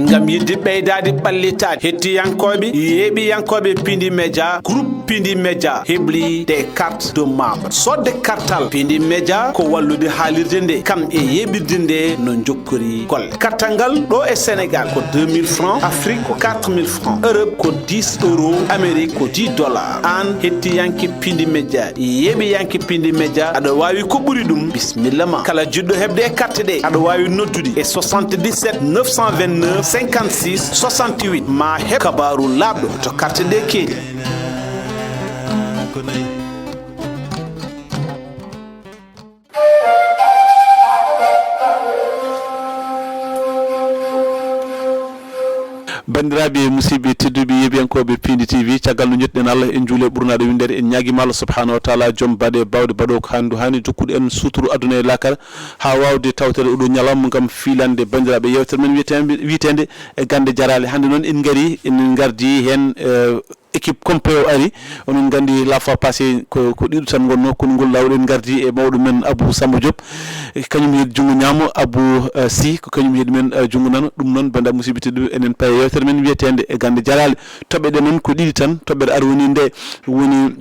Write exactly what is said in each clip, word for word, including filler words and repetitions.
Ngam yiɗde ɓeydaade ɓallitaade, hettiyankooɓe, yeeɓiyankooɓe Pindi Média, groupe Pindi Média hebli des cartes de membre. Soodde kartal Pindi Média ko wallude haalirde nde, kam e yeeɓirde nde no njokkori golle. Kartal ngal ɗo e Sénégal ko deux mille francs, Afrique ko quatre mille francs, Europe ko dix euros, Amérique ko dix dollars. Aan hettiyanke Pindi Média, yeeɓiyanke Pindi Média, aɗa waawi ko ɓuri ɗum, bismilla ma. Kala jiɗɗo heɓde e carte ɗe, aɗa waawi noddude e soixante-dix-sept neuf cent vingt-neuf cinquante-six soixante-huit. Ma heɓ kabaaru laaɓɗo to carte ɗe keedi. Banndiraaɓe, musidɓe tedduɓe, yeeɓiyankooɓe Pindi T V, caggal no njettuɗen Allah, en njuuli e ɓurnaaɗo winndere, en ñaagiima Allah subhanahu wa taala, joom baɗe bawɗe, baɗo ko haani, ndu haani, jokkuɗo en suturu aduna e laakara, haa waawde tawtere oɗo ñalawma ngam fiilande banndiraaɓe yeewtere men wiyeteende, wiyeteende e gannde jaraale. Hannde noon en ngari, en ngardi heen, eh, équipe complet o ari. Onon nganndi, la fois passée ko, ko ɗiɗo tan ngonnoo, kono ngol laawol en ngardi e mawɗo men Abou Samba Diop. E kañum heedi junngo ñaamo, Abou, eh, Sy, ko kañum heedi men, eh, junngo nano. Ɗum noon, banndiraaɓe musidɓe tedduɓe, enen paye yeewtere men wiyeteende e gannde jaraale. Toɓɓe ɗe noon ko ɗiɗi tan. Toɓɓere arwoni nde woni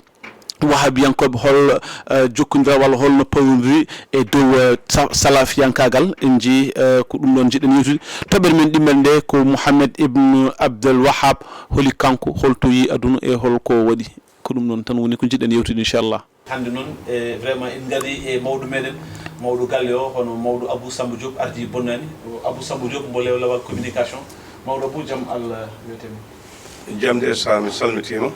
Wahabiyankooɓe, hol, eh, jokkondiral walla hol no pawondiri e dow, eh, sa-, salafiyankaagal. En njii, eh, ko ɗum ɗoon njiɗɗen yewtude. Toɓɓere men ɗimmere nde ko Mouhamed Ibn Abdel Wahab. Holi kanko, hol to yii aduna e hol ko waɗi? Ko ɗum ɗoon tan woni ko njiɗɗen yewtude, inchallah. Hannde noon, e, vraiment, en ngari e mawɗo meɗen, mawɗo galle o, hono mawɗo Abou Samba Diop, ardi bonnani. O Abou Samba Diop, mbo lewlawal communication. Mawɗo Abou, jam Allah wiyetee ma. Jam de, sa mi salmitiima.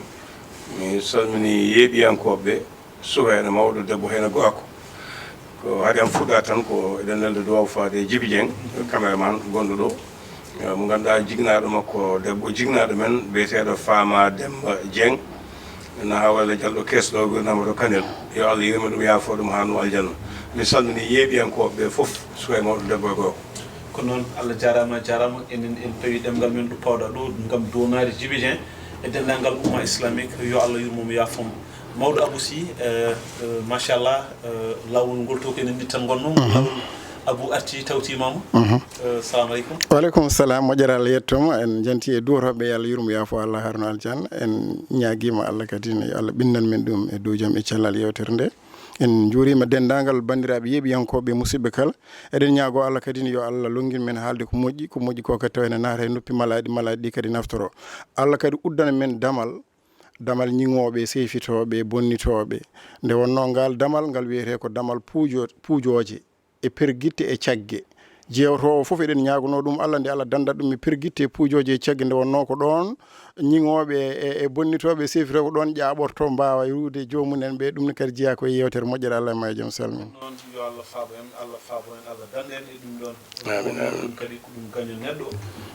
Mi salmini yeeɓiyankooɓe ɓe, suka heen e mawɗo, debbo heen e gorko. Ko hade am fuɗɗa tan, ko eɗen nelda duwaaw faade e Jibi Dieng, caméraman gonɗo ɗo. Eh, mo ngannduɗaa, jignaaɗo makko, debbo jignaaɗo men, biyeteeɗo Fama Demba Dieng, na Hawale Jalɗo Kees ɗo, gurnama to Kanel. Yo Allah yurmo ɗum, yaafo ɗum haa no aljanna. Mi salmini yeeɓiyankooɓe ɓe fof, suka e mawɗo, debbo e gorko. Ko noon, Allah jaaraama, jaaraama. Enen en pawi ɗemngal men ɗo pawɗa ɗo, ngam doonaade Jibi Dieng e denndaangal umma islamique. Yo Allah yurmo mo, yaafo mo. Mawɗo Abou Sy, eh, eh, machallah, eh, laawol ngol to ko enen nit tan ngonnoo. Mhm. Laawol Abou arti tawtiima mo. Mhm. Eh, salamu aleykum. Wa aleykum salam. Moƴƴere Allah yetto ma. En njanti e duwotooɓe, yo Allah yurmo, yaafo, Allah harno aljan. En ñaagiima Allah kadi ne yo Allah ɓinnan men ɗum e dow jam e cellal yeewtere nde. En njuuriima denndaangal banndiraaɓe yeeɓiyankooɓe, musidɓe kala. Eɗen ñaagoo Allah kadi ne yo Allah lonngin men haalde ko moƴƴi, ko moƴƴi ko kadi tawa ene naata e noppi malaaɗi, malaaɗi ɗi kadi naftoro. Allah kadi uddana men damal, damal ñiŋooɓe, seyfitooɓe, bonnitooɓe. Nde wonnoo ngal damal, ngal wiyetee ko damal puujo-, puujooje e pergitte e cagge. Jeewtoowo fof, eɗen ñaagonoo ɗum Allah, nde Allah danndat ɗum e pergitte e puujooje e cagge. Nde wonnoo ko ɗoon ñiŋooɓe e, e bonnitooɓe, seyfitooɓe ko ɗoon ƴaaɓortoo, mbaawa ruwde joomum en ɓe. Ɗum ne kadi jeyaa ko e yeewtere. Moƴƴere Allah e ma e jam, salmin. Noon, yo Allah faabo en, Allah faabo en, Allah dannda en e ɗum ɗoon. Amiin, amiin. Ɗum kadi ko ɗum gaño neɗɗo.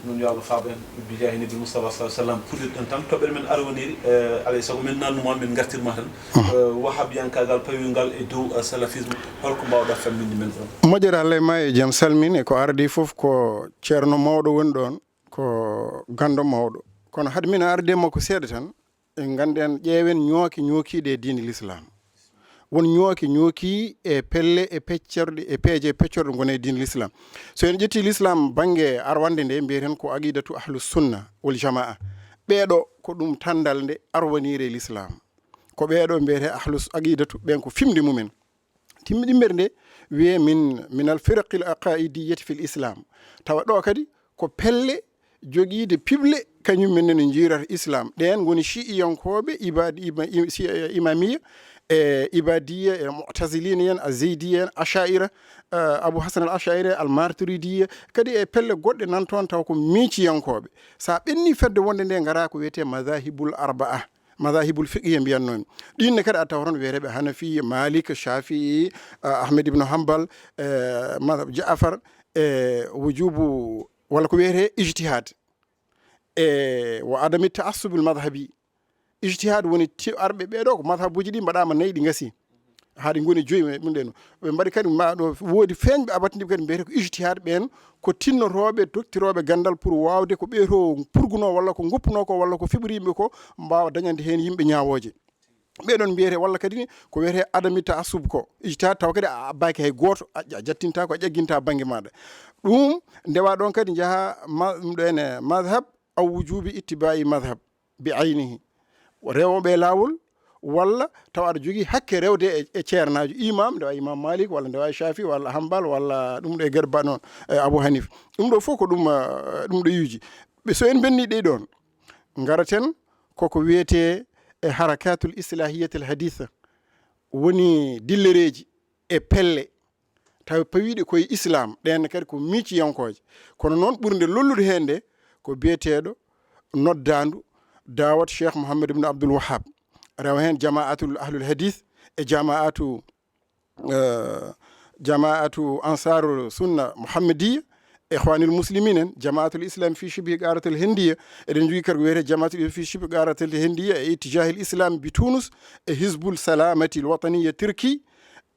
Noon yo Allah faabo en, bijaahi Nabi Mustafa sallallahu alaihi wasallam. Puɗɗirɗen tan, toɓɓere men arwoniri, eh, alay sago men naatnuma, men ngartirma tan. Mhm. Eh, wahabiyankaagal pawingal e dow, eh, salafisme, holko mbaawɗaa famminde men ɗoon? Moƴƴere Allah e ma e jam, salmin. E ko ardi fof ko ceerno mawɗo woni ɗoon, ko ganndo mawɗo. Kono hade min arde makko seeɗa tan, en ngannden, ƴeewen ñooke ñookiiɗe e diine l'islam. Won ñooke ñooki e pelle e peccorɗe, e peeje e peccorɗe ngone e diine l'islam. So en ƴetti l'islam bannge arwande nde, mbiyeten ko aqidatu ahlus sunna wal jamaa. Ɓeeɗo ko ɗum tanndal nde arwaniire l'islam. Ko ɓeeɗo mbiyete ahlus aqidatu, ɓen ko fimde mumen. Timmi ɗimmere nde wiyee min, minal firaqil aqaidiyyati fil islam. Tawa ɗo kadi ko pelle jogiiɗe piɓle, kañum men ne no njiirata islam. Ɗeen ngoni shi'iyankooɓe, ibadi-, ima-, im-, shi-, imamiya, e ibadiya, e mu'tazilina en, a zeydiya en, asha'ira, eh, Abu Hasan al Asha'ira, al Maturidiya, kadi e pelle goɗɗe nan toon taw ko miiciyankooɓe. So a ɓenni fedde wonde nde, ngara ko wiyetee mazahibul arba'a. Mazahibul fiqhiya mbiyatnoo en. Ɗiin ne kadi a tawa toon wiyeteeɓe Hanafi, Malik, Shafi'i, eh, Ahmed ibn Hanbal, eh, mazhab Ja'far, eh, wujubu, walla ko wiyetee ijtihad. E wa adami ta'assubul madhhabi. Ijtihad woni ti-, arɓe ɓee ɗoo ko madhabuuji ɗi mbaɗaama nayi, ɗi ngasi. Haa ɗi ngoni joyi e ɗum ɗen. Ɓe mbaɗi kadi ma ɗo woodi feeñɓe abatindi kadi mbiyetee ko ijtihaad, ɓeen ko tinnotooɓe, doktirooɓe ganndal pour waawde ko ɓee to purgunoo walla ko ngoppunoo ko walla ko fiɓri yimɓe ko, mbaawa dañande heen yimɓe ñaawooje. Ɓee ɗon mbiyete, walla kadi ni ko wiyete adami taassub ko, ijtihaad, taw kadi a abbaaki hay gooto, a a jattinta ko, a ƴagginta bannge maaɗa. Ɗum ndewa ɗon kadi njaha ma- ɗum ɗo ene madhab aw wujubi ittiba'i madhab bi aynihi. Rewooɓe laawol, walla taw aɗa jogii hakke rewde e e ceernaajo, imam, ndewa imam Malik, walla ndewa Shafi, walla Hambal, walla ɗum ɗo e geɗe ba noon, e Abu Hanif. Ɗum ɗo fof ko ɗum, eh, ɗum ɗo yuuji. Ɓe, so en mbenni ɗe ɗon, ngaraten koko wiyete e harakatul islahiyatil haditha, woni dillereeji e pelle tawi pawiiɗe koye Islam, ɗeen kadi ko miiciyankooje. Kono noon, ɓurnde lollude heen nde ko biyeteeɗo noddaandu dawat Cheikh Mohammed ibn Abdul Wahhab, rewa heen jama'atul ahlul hadith e jama'atu, eh, jama'atu ansarul sunna muhammadiyya, ikhwanil muslimin en, jama'atul islam fi shibhi qaratil hindiya. Eɗen jogii kadi ko wiyetee jama'atul islam fi shibhi qaratil hindiya e ittijahil islam bi Tunus, e hizbul salamatil wataniya turki,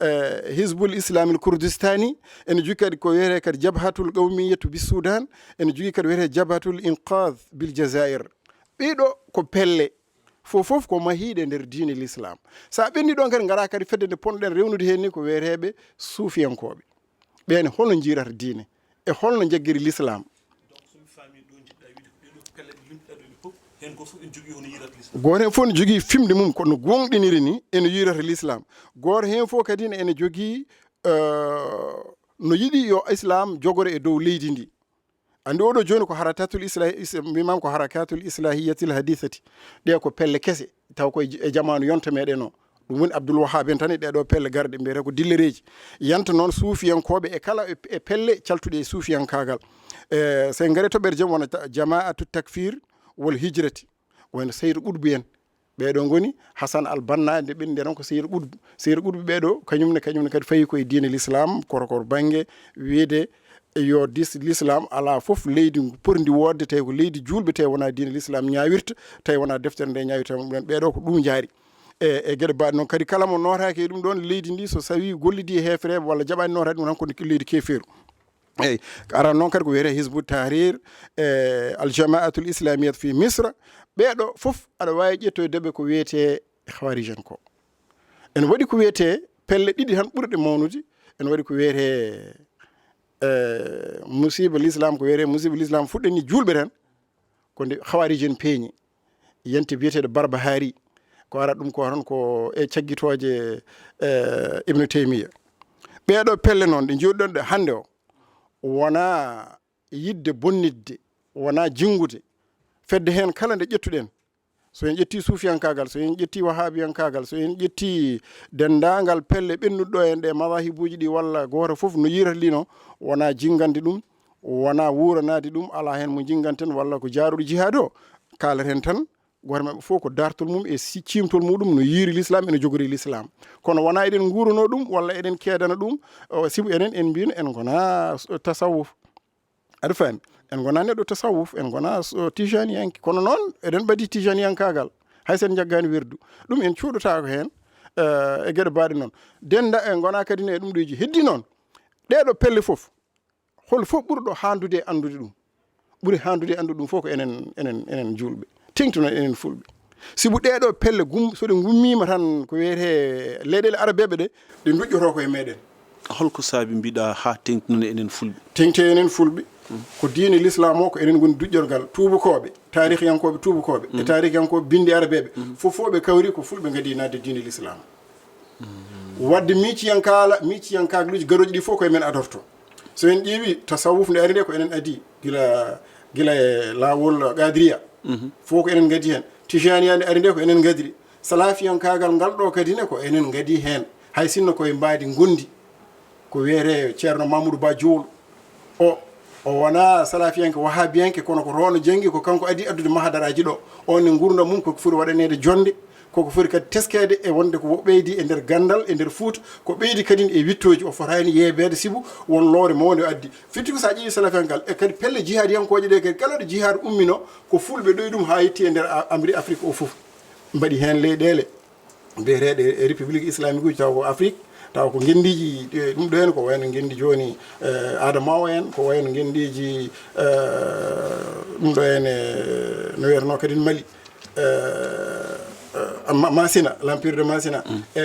e hizbul islamil kurdistani. Ene jogii kadi ko wiyetee kadi jabhatul qawmiyatu bi Sudan. Ene jogii kadi wiyetee jabhatul inqadh bil Jazair. Ɗiɗo ko pelle, fof fof ko mahiiɗe nder diine l'islam. So a ɓenni ɗon kadi, ngara kadi fedde nde ponɗen rewnude heen ni ko wiyeteeɓe suufiyankooɓe. Ɓeen holno njiirata diine e holno njaggiri l'islam? Gooto heen fof ne jogii fimde mum, kono goongɗiniri ni ene yiirata l'islam. Gooto heen fof kadi ne ene jogii, eh, no yiɗi yo islam jogore e dow leydi ndi. Anndi oɗo jooni ko harakatul islah, is- mbimam ko harakatul islahiyatil hadithati. Ɗe ko pelle kese, taw koye j- e jamaanu yonta meɗen o. Ɗum woni Abdul Wahhab en tan e ɗeɗo pelle garɗe mbiyete ko dillereeji. Yanta noon suufiyankooɓe e kala e, e pelle caltuɗe e suufiyankaagal. E, so en ngari toɓɓere jam wona ta- jama'atu takfir wal hijrati. Wayno Sayyid Qutb en. Ɓeeɗo ngoni Hasan al Banna, nde ɓen nde noon ko Sayyid Qutb. Sayyid Qutb ɓeeɗo, kañum ne, kañum ne kadi fayi koye diine l'islam, koto ko bannge wiide yo dis- l'islam alaa fof leydi porndi woodde, tawi ko leydi juulɓe, tawi wonaa diine l'islam ñaawirta, tawi wonaa deftere nde ñaawirta. Ɗum ɗon, ɓeeɗo ko ɗum njaari. E, e geɗe mbaɗe noon kadi, kala mo nootaaki e ɗum ɗon, leydi ndi so sawi gollidi e heefereɓe walla jaɓaani nootaade ɗum tan ko leydi keefeeru. Eyyi, aran noon kadi ko wiyetee Hizbu Tahrir, e Al Jama'atul Islamiyat fi Misra. Ɓeeɗo fof aɗa waawi ƴettoyde ɓe ko wiyetee Khawarij en ko. Ene waɗi ko wiyetee pelle ɗiɗi tan ɓurɗe mawnude. Ene waɗi ko wiyetee, e, musiba l'islam, ko wiyetee musiba l'islam fuɗɗani juulɓe tan. Ko nde Khawarij en peeñi. Yante biyeteeɗo Barbahari, ko ara ɗum ko tan ko e caggitooje, e, Ibnu Taymiya. Ɓeeɗo pelle noon ɗe njooɗiɗon ɗe hannde o, wonaa yiɗde bonnitde, wonaa jinngude. Fedde heen kala nde ƴettuɗen, so en ƴettii suufiyankaagal, so en ƴettii wahaabiyankaagal, so en ƴettii denndaangal pelle ɓennuɗo en ɗe, mazahibuuji ɗi walla gooto fof no yiirata lino, wonaa jinngande ɗum, wonaa wuuranaade ɗum, alaa heen mo jinnganten walla ko jaaruɗo jihaad o. Kaaleten tan, gooto maɓɓe fof ko dartol mum e si- ciimtol muɗum no yiiri l'islam, ene jogori l'islam. Kono wonaa eɗen nguuranoo ɗum walla eɗen keedana ɗum, o, sibu enen en mbino en ngonaa s- tasawuf. Aɗa faami? En ngonaa neɗɗo tasawuf, en ngonaa s- tijaniyanke. Kono noon, eɗen ɓadi tijaniyankaagal. Hay sen njaggaani werdu. Ɗum en cuuɗotaako heen, eh, e geɗe mbaɗe noon. Dennda en ngonaa kadi ne e ɗum ɗoji. Heddi noon, ɗeeɗo pelle fof, hol fof ɓurɗo haandude e anndude ɗum? Ɓuri haandude e anndude ɗum fof ko enen, enen, enen juulɓe. Teŋti noon enen fulɓe. Sibu ɗeeɗo pelle gum-, so ɗe ngummiima tan ko wiyetee leyɗeele arabeeɓe ɗe, ɗe nduƴƴotoo ko e meɗen. Holko saabi mbiɗa haa teŋti noon enen fulɓe? Teŋti enen fulɓe. Ko diine l'islam o, ko enen ngoni duƴƴorgal tuubakooɓe, taarikhiyankooɓe tuubakooɓe, e taarikhiyankooɓe binndi arabeeɓe. Fof fof ɓe kawri ko fulɓe ngaddi naatde diine l'islam. Wadde miiciyankaala, miiciyankaaluuji garooji ɗi fof ko e men adorto. So en ƴeewi tasawuf nde ari nde ko enen adi gila, gila e laawol Qadiriya. Fof ko enen ngaddi heen. Tijaniya nde ari nde ko enen ngadiri. Salafiyankaagal ngal ɗo kadi ne ko enen ngaddi heen. Hay sinno koye mbaadi ngondi. Ko wiyetee Ceerno Mamadou Ba Jowol. O, o wonaa salafiyanke, wahabiyanke, kono ko roono janngi, ko kanko adii addude mahadaraaji ɗo. On ne nguurndam mum koko foti waɗaneede jonnde, koko foti kadi teskeede e wonde ko ɓeydi e nder ganndal, e nder Fuuta, ko ɓeydi kadi e wiɗtooji. O fotaani yeebeede sibu won lowre mawnde o addi. Firti ko so a ƴeewi salafiyanke ngal, e kadi pelle jihaadiyankooje ɗe kadi, kala ɗo jihaad ummino, ko fulɓe ɗoyi ɗum haa yetti e nder A-, Amri-, Afrik o fof. Mbaɗi heen leyɗeele biyeteeɗe e république islamique uji, taw ko Afrique, taw ko ngenndiiji, eh, ɗum ɗo heen ko wayno ngenndi jooni, eh, Adamawa en, ko wayno ngenndiiji, eh, ɗum ɗo heen, eh, no wiyeteno kadi Mali, eh, eh, Ma- Masina, l'empire de Masina, e,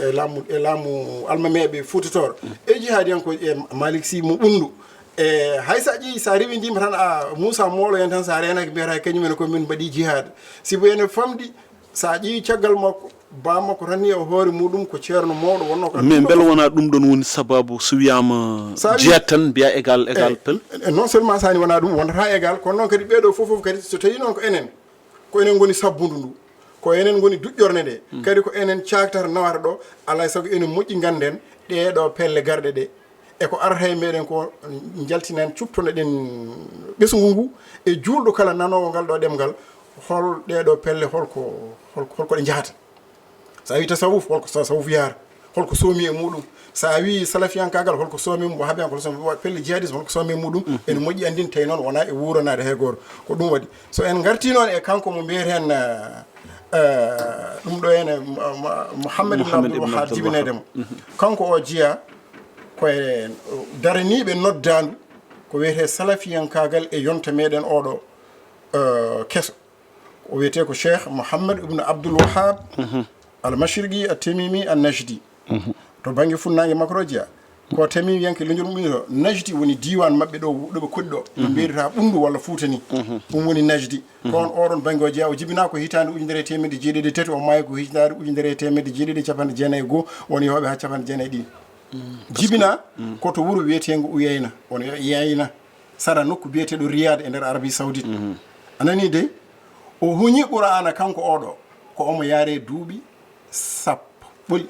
e laamu, e laamu almameeɓe Fuuta Tooro, e jihaadiyanko e Malik Si mo Ɓunndu. E hay so a ƴeewi, so a rewindiima tan, a Muusa Moolo en tan, so a reenaaki, mbiyata kañum en ko min mbaɗi jihaad. Sibu ene famɗi, so a ƴeewi caggal makko, baa makko tan ni e hoore muɗum ko ceerno mawɗo wonnoo ko. Mais mbela wonaa ɗum ɗoon woni sababu, so wiyaama Sa wi- jihaad tan mbiya égal, égal, e, pel? E, non seulement so a ni wonaa ɗum, wonata égal, kono noon kadi ɓeeɗo fof, fof kadi, so tawii noon ko enen, ko enen ngoni sabbundu ndu, ko enen ngoni duƴƴorde nde, kadi ko enen caaktata nawata ɗo, alaa e sago enen moƴƴi ngannden ɗee ɗoo pelle garɗe ɗe, e ko arata e meɗen ko, njaltinen, cuptonoɗen ɓesngu ngu, e juulɗo kala nanoowo ngal ɗo ɗemngal, hol ɗee ɗoo pelle, hol ko, hol, hol ko ɗe njahata. So a wii tasawuf, hol ko tasawuf yahata? Hol ko soomi e muɗum? So a wii salafiyankaagal, hol ko soomi mum? Wahabiyan, hol soomi? Wa-, pelle jihadisme, hol ko soomi e muɗum? Ene moƴƴi anndin, tawi noon wonaa e wuuronaade hay gooto. Ko ɗum waɗi. So en ngartii noon e kanko mo mbiyeten, eh, eh, ɗum ɗo ene, Mo-, Mo-, Mohammed ibn Mohammed Abdul ibn Wahab, Abdul jibineede Wahab. Mo. Kanko o jeyaa ko e daraniiɓe noddaandu ko wiyetee salafiyankaagal e yonta meɗen oɗo, eh, keso. O wiyetee ko Cheikh Mohammed ibn Abdul Wahab, al Mashriqi, al Tamimi, al Najdi. To bannge funnaange makko ɗo jeyaa. Ko Tamimiyanke leñol mum to Najdi woni diiwaan maɓɓe ɗo, ɗo ɓe koɗi ɗo. Ɓe mbiyrata Ɓunndu walla Fuuta ni. Ɗum woni Najdi. Ko on oɗon bannge o jeyaa, o jibinaa ko hitaande ujunere e teemedde jeeɗiɗi e tati, o maayi ko hitaande ujunere e teemedde jeeɗiɗi e capanɗe jeenayi e goo, woni yahooɓe haa capanɗe jeenayi e ɗiɗi. Jibinaa ko to wuro wiyeteengo Uyayna, woni Uyayna, sara nokku biyeteeɗo Riyad e nder Arabie Saoudite. A nanii dey? O huñi Qur'aana kanko oɗo, ko omo yaare duuɓi sappo ɓoli.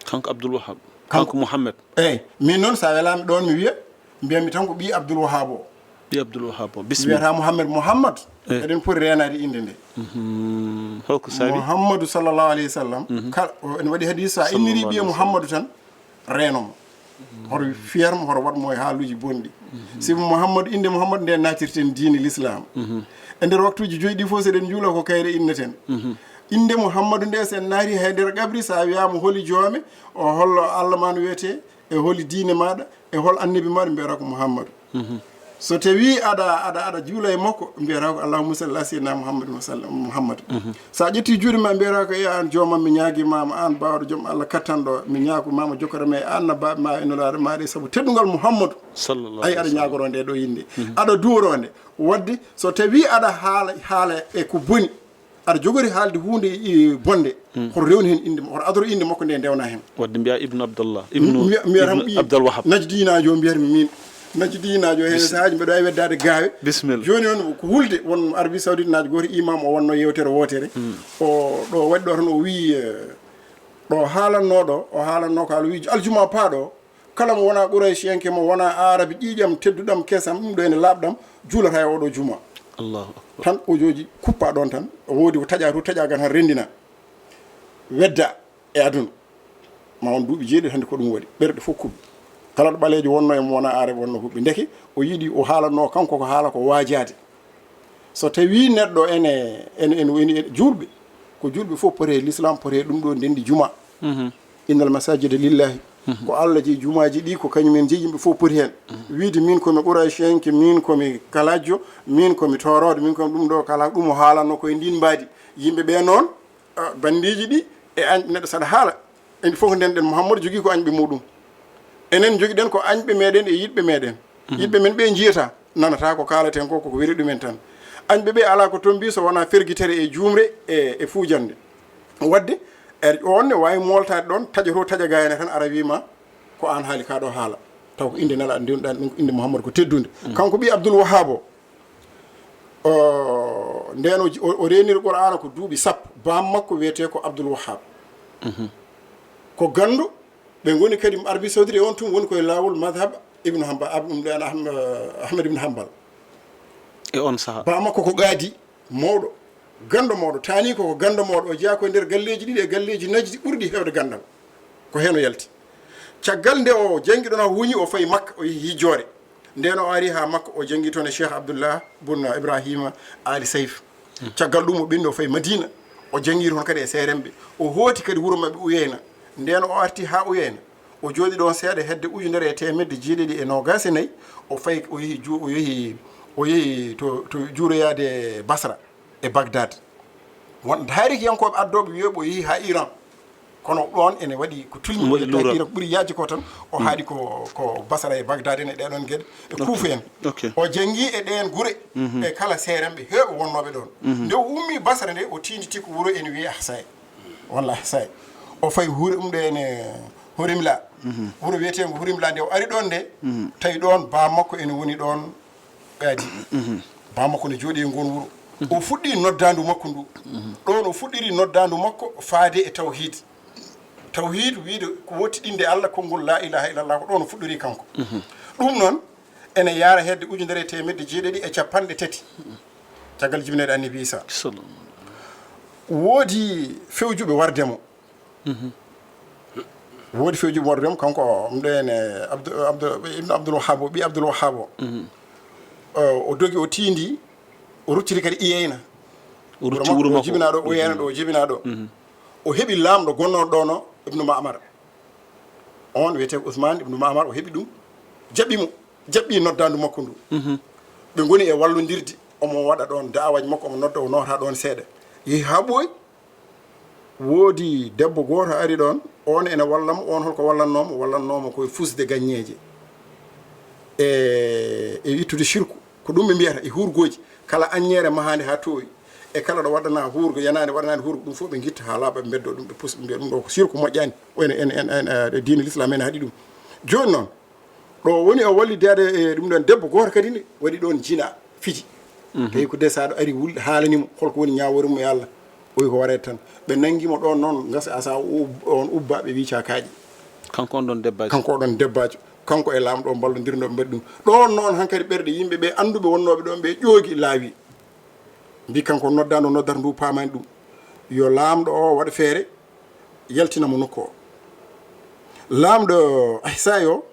Kanko Abdul Wahab. Kanko Kanko Mohammed. Eey, min noon, so a welaama ɗoon, mi wiya, mbiyanmi tan ko ɓii Abdul Wahab o. Ɓii Abdul Wahab o. Bismillah. Wiyata Mohammed Mohammed. Eey. Eɗen poti reenaade innde nde. Mhm. Holko saabi? Mohammadu sallallahu alayhi wa sallam. Mhm. Kala, o, ene waɗi hadis, so a inniri Sallallahu ɓiye alayhi wa sallam. Mohammadu tan, reeno mo. Hoto fiyer mo, hoto waɗ mo e haaluuji bonɗi. Sibu Muhammadu, innde Muhammadu nde naatirten diine Lislaam. E nder waktuuji joyi ɗi fof, so eɗen njuula, ko kayre inneten. Innde Muhammadu nde, so en naati hay nder qabri, so a wiyaama holi joome, o hollo Allah man wiyetee, e holi diine maaɗa, e hol annabi maaɗa, mbiyata ko Muhammadu. So tawi aɗa, aɗa, aɗa juula e makko, mbiyata ko Allahumma salli ala sayyidina Muhammad wa sallam, Muhammad. So a ƴetti juuɗe ma, mbiyata ko, "E an joomam, mi ñaagimaama, an baawɗo joom Allah kattanɗo, mi ñaagimaama jokkere ma e annabaaɓe ma e nulaaɗo ma ɗe, sabu teddungal Muhammadu." Sallallahu Ay, aɗa alaihi wasallam. Ñaagoro nde ɗo innde. Aɗa duworo nde. Waɗde, so tawi aɗa haala, haala e ko boni, aɗa jogori haalde huunde, e, bonde, hoto rewni heen innde, hoto adoro innde makko nde ndewna heen. Waɗde mbiya Ibnu Abdallah, Ibnu, mbiya, mbiya tan Ibnu ɓiy Abdal Wahab. Najdiinaajo o mbiyatmi min. Najdiinaajo, heen Bis- sahaaji mbeɗa waawi weddaade gaawe. Bisimilla. Jooni noon ko hulde, won Arabie Saoudite naajo gooto, imam o wonnoo yeewtere wootere. O ɗo waɗi ɗo tan o wii, eh, ɗo haalannoo ɗo, o haalannoo ko haala wii aljuma paaɗo, kala mo wonaa Quraysiyanke, mo wonaa Aarabi ƴiiƴam, tedduɗam, kesam, ɗum ɗo ene laaɓɗam, juulata e oɗo juma. Allahu akbar. Tan o jooji kuppa ɗoon tan, o woodi ko taƴa to, taƴa gan tan renndina. Wedda e aduna. Ma won duuɓi jeeɗiɗi hannde ko ɗum waɗi. Ɓerɗe fof kuɓɓi. Kala ɗo ɓaleejo wonnoo e mo wonaa Aarabi wonnoo huɓɓi. Ndeke o yiɗi, o haalannoo kanko ko haala ko waajaade. So tawii neɗɗo ene, ene, ene, ene, ene juulɓe, ko juulɓe fof poti e Lislaam, poti e ɗum ɗo ndenndi juma. Innal masajida lillahi. Ko Allah jeyi jumaaji ɗi, ko kañum en jeyi, yimɓe fof poti heen. Wiide min ko mi Qurayciyanke, min ko mi kalajjo, min ko mi tooroodo, min ko mi ɗum ɗo kala, ɗum o haalanno ko e ndin mbaadi. Yimɓe ɓe noon, ah, banndeeji ɗi e añɓe neɗɗo saɗa haala. En fof ko ndenden, Muhammadu jogii ko añɓe muɗum. Enen njogiɗen ko añɓe meɗen e yiɗɓe meɗen. Yiɗɓe men ɓe njiyata, nanata ko kaalaten ko, koko weli ɗumen tan. Añɓe ɓe alaa ko tombi so wonaa fergitere e juumre e, e fuujande. Waɗde, e, on ne waawi mooltaade ɗoon, taƴa to, taƴa gaayana tan, ara wiima ko aan haali kaa ɗo haala. Taw ko innde nela ndewnuɗaa ɗum, ko innde Muhammadu ko teddunde. Kanko ɓii Abdul Wahhab o, o, ndeen o ji-, o, o reeniri Qur'aana ko duuɓi sappo. Baam makko wiyetee ko Abdul Wahhab. Ko ganndo, ɓe ngoni kadi Arabie Saoudite e on tun woni koye laawol madhab Ibn Hanbal, Ab-, ɗum ɗo Ahma-, Ahmad Ibn Hanbal. E on sahaa. Baam makko ko qaadi mawɗo, ganndo mawɗo, taani ko, ko ganndo mawɗo. O jeyaa ko e nder galleeji ɗiɗi e galleeji najdi ɓurɗi heewde ganndal. Ko heen o yalti. Caggal nde o janngi ɗoon, o huñi, o fayi Makka, o yehi hijjoore. Ndeen o ari haa Makka, o janngi toon e Cheikh Abdullah bun Ibrahima Ali Sayf. Caggal ɗum, o ɓenni, o fayi Madina. O janngi toon kadi e seeremɓe. O hooti kadi wuro maɓɓe Uyayna. Ndeen o arti haa Uyayna. O jooɗi ɗoon seeɗa, hedde ujunere e teemedde jeeɗiɗi e noogaas e nayi, o fayi, o yehi ju-, o yehi, o yehi to, to juuroyaade Basra e Bagdad. Won taarikiyankooɓe addooɓe wiyeeɓe o yehi haa Iran. Kono ɗoon ene waɗi ko tulmi. Waɗi luural. Iran ko ɓuri yaajde ko tan, o haaɗi ko, ko Basra e Bagdad en e ɗeeɗoon geɗe, e Kuufa en. Ok. O janngi e ɗeen gure, e kala seeremɓe heewɓe wonnooɓe ɗoon. Nde o ummi Basra nde, o tiinditi ko wuro ene wiyee Ahsay. Walla Ahsay. O fayi wuro ɗum ɗo ene Horimla. Wuro wiyeteengo Horimla nde o ari ɗoon nde, tawi ɗoon baa makko ene woni ɗoon ɓe adi. Baa makko ne jooɗi e ngoon wuro. O fuɗɗi noddaandu makko ndu. Ɗoon o fuɗɗiri noddaandu makko faade e tawhiid. Tawhiid wiyde ko wootiɗinde Allah, konngol laa ilaaha illallah, ko ɗoon o fuɗɗori kanko. Ɗum noon, ene yaara hedde ujunere e teemedde jeeɗiɗi e capanɗe tati. Caggal jibinede Annabi Isa. Sallallahu. Woodi fewjuɓe warde mo. Woodi fewjuɓe warde mo, kanko, ɗum ɗo ene Abdu-, Abdu-, Ibnu Abdul Wahhab o, ɓii Abdul Wahhab o. O, o dogi, o tiindi, o ruttiri kadi Iyayna. O rutti wuro makko. O jibinaa ɗo, Iyayna ɗo, o jibinaa ɗo. O heɓi laamɗo gonnooɗo ɗoon o, Ibnu Ma'mar. On wiyetee ko Usmaan Ibnu Ma'mar, o heɓi ɗum, jaɓi mo, jaɓi noddaandu makko ndu. Ɓe ngoni e wallondirde, omo waɗa ɗoon da'awaaji makko, omo nodda, o nootaa ɗoon seeɗa. Yehi haa ɓooyi, woodi debbo gooto ari ɗoon, on ene walla mo, on holko wallannoo mo? Wallannoo mo ko e fusde gaññeeje. E, e ittude sirku. Ko ɗum ɓe mbiyata e huurgooji. Kala aññeere mahaande haa toowi, e kala ɗo waɗdanaa huurgo, yanaande waɗanaande huurgo, ɗum fof ɓe ngitta haa laaɓa, ɓe mbeddoo ɗum, ɓe pusa, ɓe mbiya ɗum ɗo ko sirku moƴƴaani. O ene, ene, ene, ene, e diine Lislaam ene haɗi ɗum. Jooni noon, ɗo woni o wallidde e ɗum ɗoon debbo gooto kadi ne, waɗi ɗoon jina, fiji. Tawi ko de saɗo ari wul-, haalani mo holko woni ñaawoore mum e Allah. O wi ko wareede tan. Ɓe nanngi mo ɗoon noon, ngasa asa o ub-, on ubba, ɓe wi cakaaƴe. Kanko on ɗon debbaajo. Kanko o ɗon debbaajo. Kanko e laamɗo o mballondirno ɓe mbaɗi ɗum. Ɗoon noon hankadi ɓerɗe yimɓe ɓe annduɓe wonnooɓe ɗoon ɓe ƴoogi laawi. Mbi kanko noddaandu noddata ndu paamaani ɗum. Yo laamɗo o waɗ feere, yaltina mo nokku o. Laamɗo Ahsay o,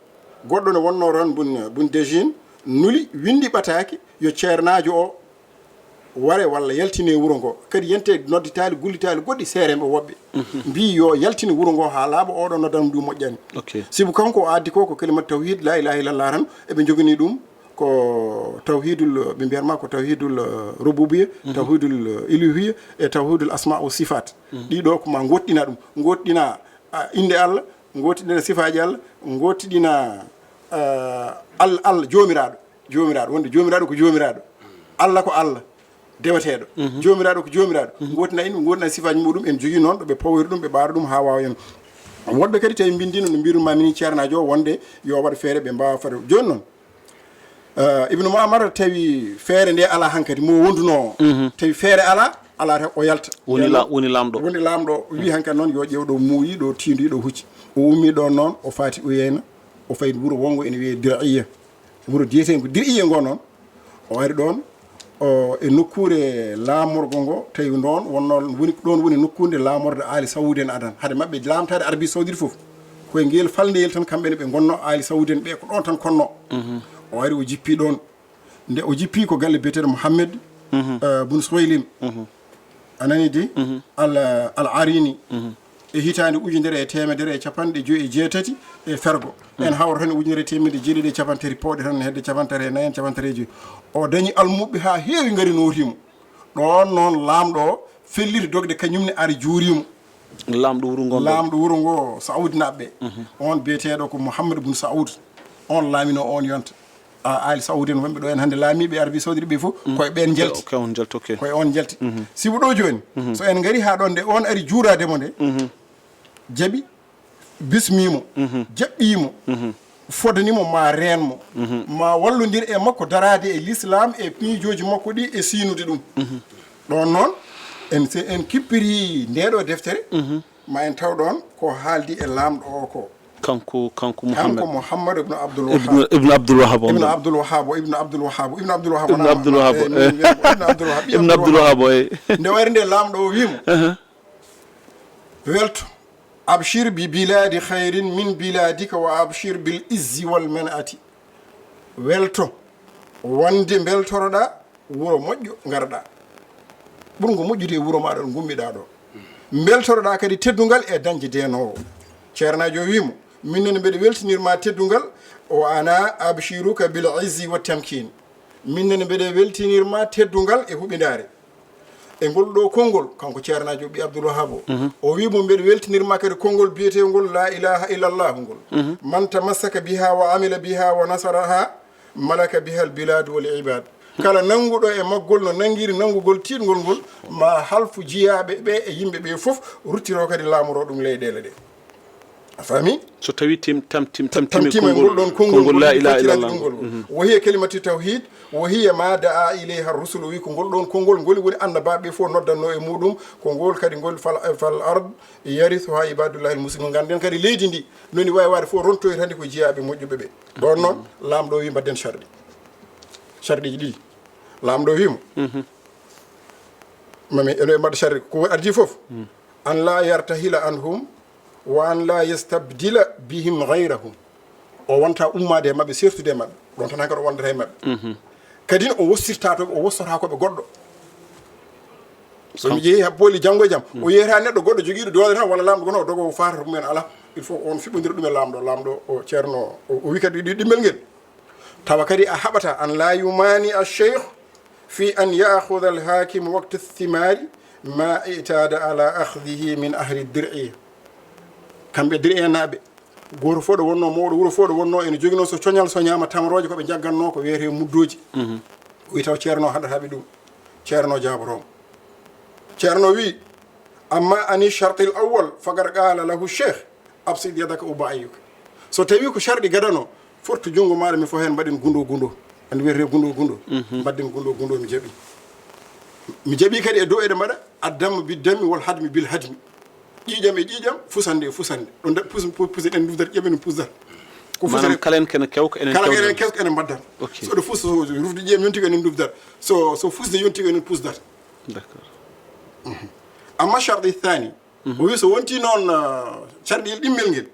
goɗɗo ne wonnoo toon bun, bun Dejin, nuli, winndi ɓataake, yo ceernaajo o ware walla yaltine wuro ngo. Kadi yente nodditaali, gullitaali goɗɗi seeremɓe woɓɓe. Mbi yo yaltine wuro ngo haa laaɓa, oɗo noddam ndu moƴƴani. Ok. Sibu kanko o addi ko, ko kalimat tawhid, la ilaha illallah tan, eɓe njoganii ɗum ko tawhidul, ɓe mbiyat ma ko tawhidul, eh, rububiyya, tawhidul, eh, uluhiyya e tawhidul asma wa sifat. Ɗiɗo ko ma ngoɗɗina ɗum, ngoɗɗina, ah, innde Allah, ngoɗɗina sifaaji Allah, ngoɗɗina, ah, Al-, Allah, Joomiraaɗo. Joomiraaɗo, wonde Joomiraaɗo ko Joomiraaɗo, Allah ko Allah, deweteeɗo. Joomiraaɗo ko Joomiraaɗo. Ngoɗɗina innde, ngoɗɗina sifaaji muɗum, en jogii noon ɗo ɓe pawori ɗum, ɓe ɓaara ɗum haa waawa en. Woɗɓe kadi tawi mbinndino no mbiɗum ma mini ceernaajo o wonde yo waɗ feere ɓe mbaawa fade. Jooni noon, eh, Ibnu Ma'mar tawi feere nde alaa hankadi, mo wondunoo o. Tawi feere alaa, alaa tan o yalta. Woni la-, woni laamɗo. Woni laamɗo o. Wi hankadi noon yo ƴeew ɗo muuyi, ɗo tiinduyi, ɗo hucci. O ummi ɗoon noon, o faati Uyayna, o fayi wuro wonngo ene wiyee Dir'iyya. Wuro biyeteengo Dir'iyya ngo noon, o ari ɗoon, o, e nokkuure laamorgo ngo, tawi ɗoon wonnoo, woni, ɗoon woni nokkuure laamorde Aali Sawuud en adan. Hade maɓɓe laamtaade Arabie Saoudite fof, ko e ngel falndeyel tan kamɓe ne ɓe ngonnoo, Aali Sawuud en ɓe ko ɗoon tan konnoo. O ari o jippi ɗoon. Nde o jippi ko galle biyeteeɗo Mohammed, eh, bun Suwaylim. A nani de? Al, Al Arini. E hitaande ujunere e teemedere e capanɗe joyi e jeetati e fergo. En hawra tan e ujunere e teemedde jeeɗiɗi e capanɗe tati pawɗe tan, hedde capanɗe tati e nayi en, capanɗe tati e joyi. O dañi almuɓɓe haa heewi ngari nootii mo. Ɗoon noon laamɗo o felliti dogde, kañum ne ari juurii mo. Laamɗo wuro ngo. Laamɗo wuro ngo, Saudi naɓɓe. On biyeteeɗo ko Mohammed bun Saud. On laamino on yonta. A, Aali Saudi en wonɓe ɗo en hannde laamiiɓe Arabie Saoudite ɓe fof, koye ɓeen njalti. Koye on njalti, ok. Koye on njalti. Sibu ɗo jooni, so en ngari haa ɗoon nde on ari juuraade mo nde, jaɓi, bismii mo, jaɓɓii mo, fodani mo ma reen mo, ma wallondir e makko daraade e l'islam e miijooji makko ɗi e siinude ɗum. Ɗoon noon, en, so en kippiri nde ɗo deftere, ma en taw ɗoon ko haaldi e laamɗo o ko. Kanko, kanko Muhammad. Kanko Muhammad ibn Abdul Wahhab. Ibn, ibn Abdul Wahhab on. Ibn Abdul Wahhab, ibn Abdul Wahhab, ibn Abdul Wahhab. Ibn Abdul Wahhab, eh, min, min, ibn Abdul Wahhab, ibn Abdul Wahhab, eh. Nde wari nde laamɗo o wi mo, aha, welto, abshir bi biladi khairin min biladika wa abshir bil izzi wal man'ati. Welto, wonde mbeltoroɗa wuro moƴƴo ngarɗa. Ɓurngo moƴƴude e wuro maɗa ɗo ngummiɗa ɗo. Mbeltoroɗa kadi teddungal e dañde deenoowo. Ceernaajo o wi mo, min nene mbeɗa weltinir ma teddungal, o ana abshiruka bil izzi wa tamkin. Min nene mbeɗa weltinir ma teddungal e huɓindaare. E ngol ɗo konngol, kanko Ceernaajo ɓi Abdul Wahab o, o wi mo, "Mbeɗa weltinir ma kadi konngol biyeteengol la ilaha illallah ngol. Man tamassaka biha wa amila biha wa nasaraha, malaka biha al bilad wal ibad." Kala nannguɗo e maggol no nanngiri nanngugol tiiɗngol ngol, ma halfu jiyaaɓe ɓe e yimɓe ɓe fof, ruttiro kadi laamoro ɗum leyɗeele ɗe. A faami? So tawi tim-, tam-, tim-, tamtime tamtima konngol, ngol ɗon konngol, konngol la ilaha illallah ngol. Wa hiya kalimatu tawhid, wa hiya ma da'a ilayha rusul. O wi ko ngol ɗon konngol ngol woni annabaaɓe fof noddanno e muɗum, ko ngol kadi ngol fal, fal ard yarithuha ibadullahi al muslimun. Ngannden kadi leydi ndi noni wawi waade fof rontoyta ndi ko jiyaaɓe moƴƴuɓe ɓe. Ɗon noon, laamɗo wi mbaɗden sharɗi. Sharɗiiji ɗiɗi. Laamɗo wi mo, mami eno e mbaɗa sharɗi ko ardi fof. An la yartahila anhum wa an la yastabdila bihim ghayrahum. O wonta ummaade e maɓɓe, sertude e maɓɓe. Ɗon tan hankadi o wondata e maɓɓe. Kadi o wostirta to, o wostorta ko ɓe goɗɗo. So mi jeeyi ha booli janngo e jam, o yeeyata neɗɗo goɗɗo jogiiɗo doole tan walla laamɗo gono o dogo o faata ɗum en alaa. Il faut on fiɓondira ɗum e laamɗo, laamɗo o ceerno o, o wi kadi ɗi-, ɗimmel ngel. Tawa kadi a haɓata an la yumani al sheikh fi an ya'khudha al hakim waqt al thimari ma i'tada ala akhdhihi min ahli dir'i. Kamɓe dir'i en naaɓe, gooto fof ɗo wonno, mawɗo wuro fof ɗo wonno, ene joginoo so coñal soñaama tamarooje ko ɓe njagganno ko wiyetee muddooji. O wi taw ceerno haɗata ɓe ɗum. Ceerno jaabotooma. Ceerno wi, amma ani shartil awwal faqad qala lahu sheikh, absid yadaka ubayyuk. So tawi ko sharɗi gadano, fortu junngo maaɗa, mi fo heen mbaɗen gundo gundo. Andi wiyetee gundo gundo. Mbaɗen gundo gundo, mi jaɓi. Mi jaɓi kadi e dow eɗe mbaɗa addam bi dammi wal hadmi bil hadmi. Ƴiiƴam e ƴiiƴam, fusande e fusande. Ɗo nda-, pus-, pu-, pusi ɗen ndufdata, ƴiiƴam en pusdata. Ko fusde. Maanaam kala en kene kewka enen kala kewdata. Enen kewka enen mbaddata. Ok. So ɗo fus, so rufde ƴiiƴam yonti ko enen ndufdata. So, so fusde yonti ko enen pusdata. D'accord. Amma sharɗi thani, o wi so wonti noon, ah, carɗiyel ɗimmel ngel,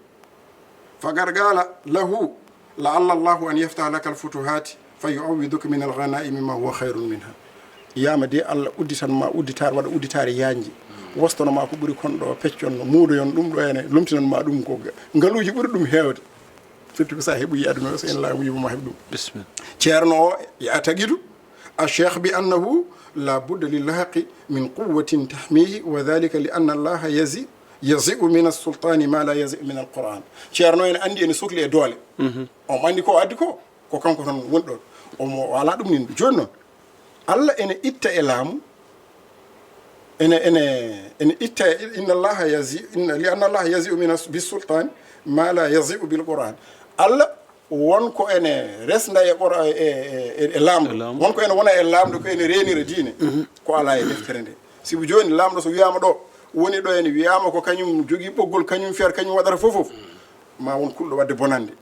faqad qala lahu, la'alla Allahu an yaftaha laka al-futuhat fa yu'awwiduka min al-ghanaimi ma huwa khayrun minha. Yama de Allah udditan ma udditaare, waɗa udditaare yaanji. Wostono ma ko ɓuri kon ɗo, peccon no muudoyon ɗum ɗo ene, lomtinon ma ɗum ko ga-, ngaluuji ɓuri ɗum heewde. Surtout ko sa heɓoyi aduna o, so en laamu yimo ma heɓ ɗum. Bismillah. Ceerno o, ya taqidu, al-sheikh bi annahu la budda lil haqqi min quwwatin tahmihi, wa dhalika li anna Allaha yazi-, yazi'u min as-sultani ma la yazi'u min al-Qur'an. Ceerno ene anndi ene sokli e doole. Mhm. On anndi ko addi ko, ko kanko tan woni ɗon. Omo wala ɗum nin. Jooni noon, Allah ene itta e laamu, ene, ene, ene itta e, inna Allaha yazi-, inna, li anna Allaha yazi'u min as-, bis sultani ma la yazi'u bil Qur'an. Allah won ko ene resnda e Qura-, e, e, e, e laamɗo. E laamɗo. Won ko ene wona e laamɗo, ko ene reenira diine. Mhm. Ko alaa e deftere nde. Sibu jooni laamɗo so wiyaama ɗo, woni ɗo ene wiyaama ko kañum jogii ɓoggol, kañum fiyata, kañum waɗata fof fof, ma won kulɗo waɗde bonande.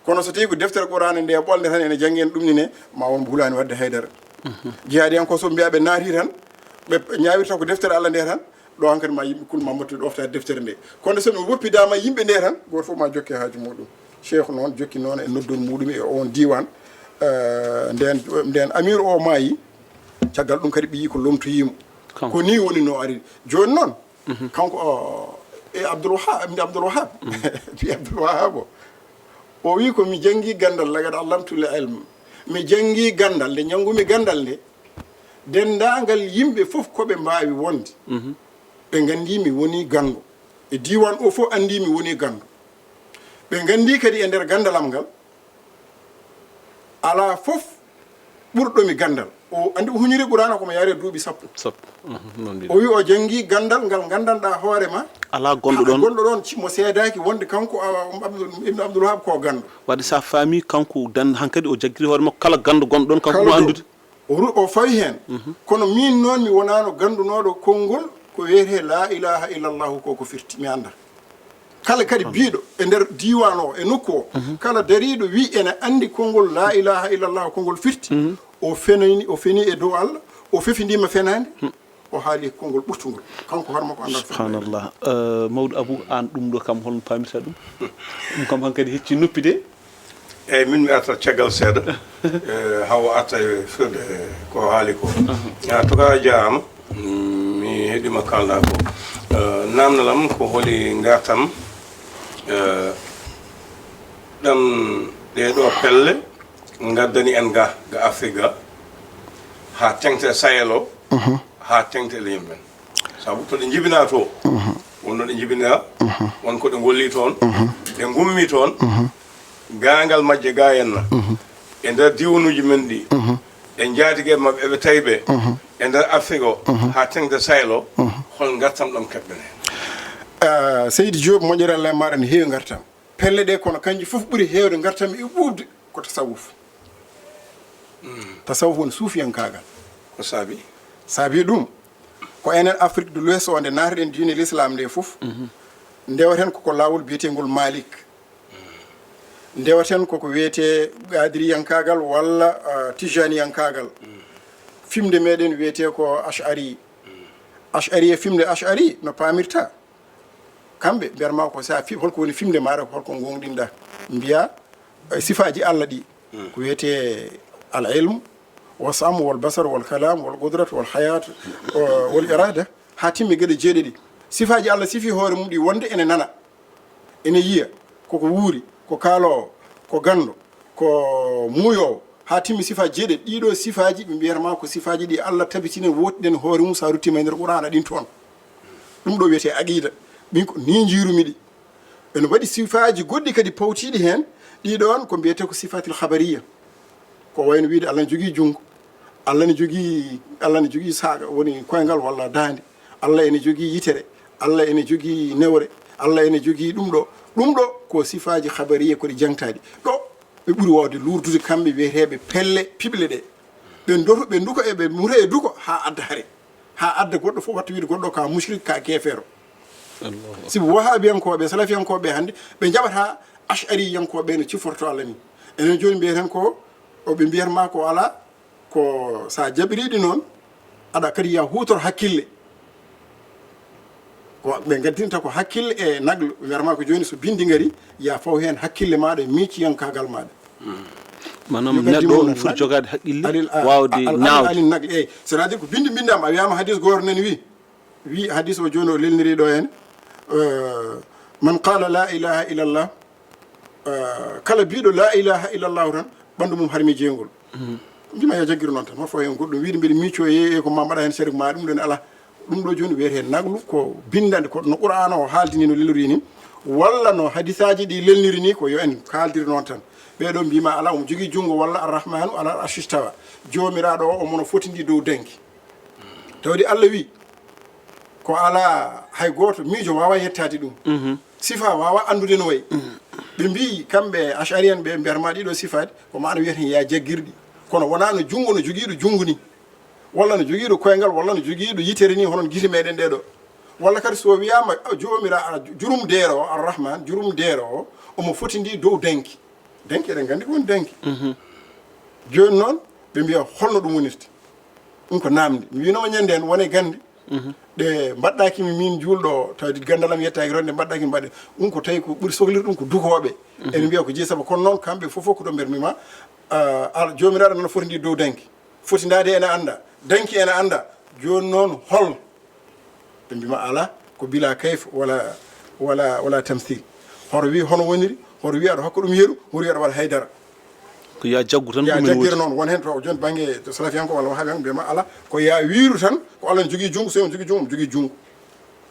Kono so tawi ko deftere Qur'aana nde e ɓolde tan ene janngen ɗum ni ne, ma won mbo hulaani waɗde haydara. Mhm. Jihaadiyanko so mbiya ɓe naati tan, ɓe ñaawirta ko deftere Allah nde tan, ɗo hankadi ma yimɓe kul ma motti ɗoftaade deftere nde. Kono so mi woppidaama yimɓe nde tan, gooto fof ma jokke haaju muɗum. Cheikh noon jokki noon e noddol muɗum e oon diiwaan. Eh, nden, nden Amir o maayi, caggal ɗum kadi ɓiyi ko lomtoyii mo. Kanko. Ko nii woni no ari. Jooni noon, mhm, kanko o, e Abdoul Wahab, mbi Abdoul Wahab. Mhm. Mbi Abdoul Wahab o. O wi ko mi janngi ganndal, laqad allamtul ilm. Mi janngi ganndal, nde njanngumi ganndal nde, denndaangal yimɓe fof ko ɓe mbaawi wonde. Mhm. Ɓe nganndi mi woni ganndo. E diiwaan o fof anndi mi woni ganndo. Ɓe nganndi kadi e nder ganndal am ngal, alaa fof ɓurɗo mi ganndal. O anndi o huñiri Qur'aana ko mo yaari e duuɓi sappo. Sappo. Mhm, noon mbiɗa. O wi o janngi ganndal ngal nganndanɗaa hoore ma. Alaa gonɗo ɗoon. Gonɗo ɗoon ci-, mo seedaaki wonde kanko, a, um, Abdul, Ibn Abdul Wahab ko ganndo. Waɗde so a faami kanko dan hankadi o jaggiri hoore makko kala ganndo gonɗo ɗoon kanko mo anndude. O ru-, o fawi heen. Mhm. Kono miin noon mi wonaano ganndunooɗo konngol ko wiyetee laa ilaaha illallahu ko, ko firti, mi anndaa. Kala kadi biiɗo e nder diiwaan o, e nokku o, mhm, kala dariiɗo wi ene anndi konngol laa ilaaha illallahu konngol firti, mhm, o fenani, o feni e dow Allah, o fefindiima fenaande, hmm, o haali konngol ɓurtungol. Kanko hoore makko anndaa. Subhanallah. Eh, Mawɗo Abou, aan ɗum ɗo kam holno paamirta ɗum? Ɗum kam hankadi hecci noppi de. Eeyi, min mi arta caggal seeɗa, eh, hawa arta e firde ko haali ko. Aha. En tout cas, jaaraama. Mm, mi heɗima kalɗa ko. Eh, namdal am ko holi ngartam, eh, ɗam ɗee ɗo pelle ngaddani en ga, ga Afrique ga, haa teŋti e Sahel o, mhm, haa teŋti e leñol men. Sabu to ɗe njibinaa to, wonno ɗe njibinaa, won ko ɗe ngolli toon, ɗe ngummi toon, gaangal majje ga henna. E nder diiwanuuji men ɗi, e njaatige maɓɓe, eɓe tawi ɓe e nder Afrik o, haa teŋti Sahel o, hol ngartam ɗam keɓɓen heen? Ah, Seydi Diop, moƴƴere Allah e maaɗa, ne heewi ngartam. Pelle ɗe, kono kanji fof ɓuri heewde ngartam e ɓuuɓde ko tasawuf. Tasawuf woni suufiyankaagal. Ko saabi? Saabi ɗum, ko enen Afrique de l'Ouest o, nde naataɗen diine l'islam nde fof, ndewaten ko, ko laawol biyeteengol Malik. Ndewaten ko, ko wiyetee qadiriyankaagal walla, ah, tijaniyankaagal. Fimde meɗen wiyetee ko ash'ari. Ash'ari e fimde ash'ari no paamirta. Kamɓe mbiyatma ko, sa fi, holko woni fimde maaɗa, holko goongɗinɗa? Mbiya, eh, sifaaji Allah ɗi, ko wiyetee al ilm, wa sam, wal basar, wal kalam, wal qudrat, wal hayat, eh, wal irada, haa timmi geɗe jeeɗiɗi. Sifaaji Allah sifi hoore mum ɗi wonde ene nana, ene yiya, koko wuuri, ko kaaloowo, ko ganndo, ko muuyoowo, haa timmi sifaaji jeeɗiɗi. Ɗiɗo sifaaji, ɓe mbiyatma ko sifaaji ɗi Allah tabitini, wootini hoore mum, sa ruttima e nder Qur'aana ɗin toon. Ɗum ɗo wiyetee aqida. Min ko ni njiirumi ɗi. Ene waɗi sifaaji goɗɗi kadi pawtiiɗi heen. Ɗiɗo on ko mbiyetee ko sifaatil khabariya. Ko wayno wiide Allah ne jogii junngo, Allah ne jogii, Allah ne jogii saaqa, woni koyngal walla daande. Allah ene jogii yitere, Allah ene jogii newre, Allah ene jogii ɗum ɗo. Ɗum ɗo ko sifaaji khabariya, ko ɗi jangtaaɗi. Ɗo ɓe ɓuri waawde luurdude kamɓe wiyeteeɓe pelle piɓle ɗe. Ɓe ndoto, ɓe nduko e, ɓe muta e duko haa adda hare. Haa adda goɗɗo fof watta wiide goɗɗo ka mushrik, ka keefeero. Allahu akbar. Sibu wahabiyankooɓe, salafiyankooɓe hannde, ɓe njaɓata ash'ariyankooɓe no ciforto Allah ni. Enen jooni mbiyeten ko, o ɓe mbiyatma ko alaa, ko sa jaɓiriɗi noon, aɗa kadi ya huutor hakkille. Ko ɓe ngaddinta ko hakkille e naglu, ɓe mbiyatma ko jooni so bindi ngari, ya faw heen hakkille maaɗa e miiciyankaagal maaɗa. Maanaam, neɗɗo on foti jogaade haqqille, waawde ñaawde. Alil nagl, eey. C'est-à-dire ko binndi mbinndaama, a wiyaama hadis gooto nani wi, wi hadis o jooni o lelniri ɗo heen, eh, man qala la ilaha illallah, eh, kala biiɗo la ilaha illallahu tan, ɓanndu mum harmi jeygol. Mbima ya jaggir noon tan, ma faw heen goɗɗum wiide mbiɗa miico, yeeye ko ma mbaɗa heen sere ma ɗum ɗon alaa. Ɗum ɗo jooni wiyetee naglu, ko binndande, ko no Qur'aana o haaldini, no lelori ni, walla no hadisaaji ɗi lelniri ni, ko yo en kaaldir noon tan. Ɓee ɗoo mbima alaa, omo jogii junngo walla Arrahmanu alal arshi stawa. Joomiraaɗo o, omo no fotindi dow danki. Tawde Allah wi, ko alaa hay gooto miijo waawa yettaade ɗum. Sifa waawa anndude no wayi. Ɓe mbii, kamɓe Ash'ari en ɓe, mbiyatma ɗiɗo sifaaji, ko maana wiyata heen ya jaggirɗi. Kono wonaa no junngo no jogiiɗo junngo ni. Walla no jogiiɗo koyngal, walla no jogiiɗo yitere ni, hono gite meɗen ɗee ɗo. Walla kadi so wiyaama, a, joomira, a, jurum deero o, Arrahman, jurum deero o, omo fotindi dow danki. Danki, eɗen nganndi ko woni danki. Jooni noon, ɓe mbiya, holno ɗum wonirta? Ɗum ko naamndi. Mi wiinoma ñande heen, wone gannde. Ɗe mbaɗɗaaki mi min juulɗo o, tawde ganndal am yettaaki toon, ɗe mbaɗɗaaki mi mbaɗɗe. Ɗum ko tawi ko ɓuri sohlirde ɗum ko dukooɓe. Ene mbiya ko jeyi, sabu kono noon, kamɓe fof fof ko ɗo mbeɗa mbima, ah, Al-, joomiraaɗo noon fotindi dow danki. Fotindaade ene annda, danki ene annda. Jooni noon hol? Ɓe mbima alaa, ko bila kayf wala, wala, wala tamthil. Hoto wi hono woniri, hoto wi aɗa hokka ɗum yeru, hoto wi aɗa waɗa haydara. Ko ya jaggu tan, ya ɗum ene jaggere woodi. Noon, won heen to jooni bannge to salafiyanko walla wahabiyanko mbiyama alaa, ko ya wiiru tan, ko Allah ne jogii junngo, so on jogii junngo, omo jogii junngo.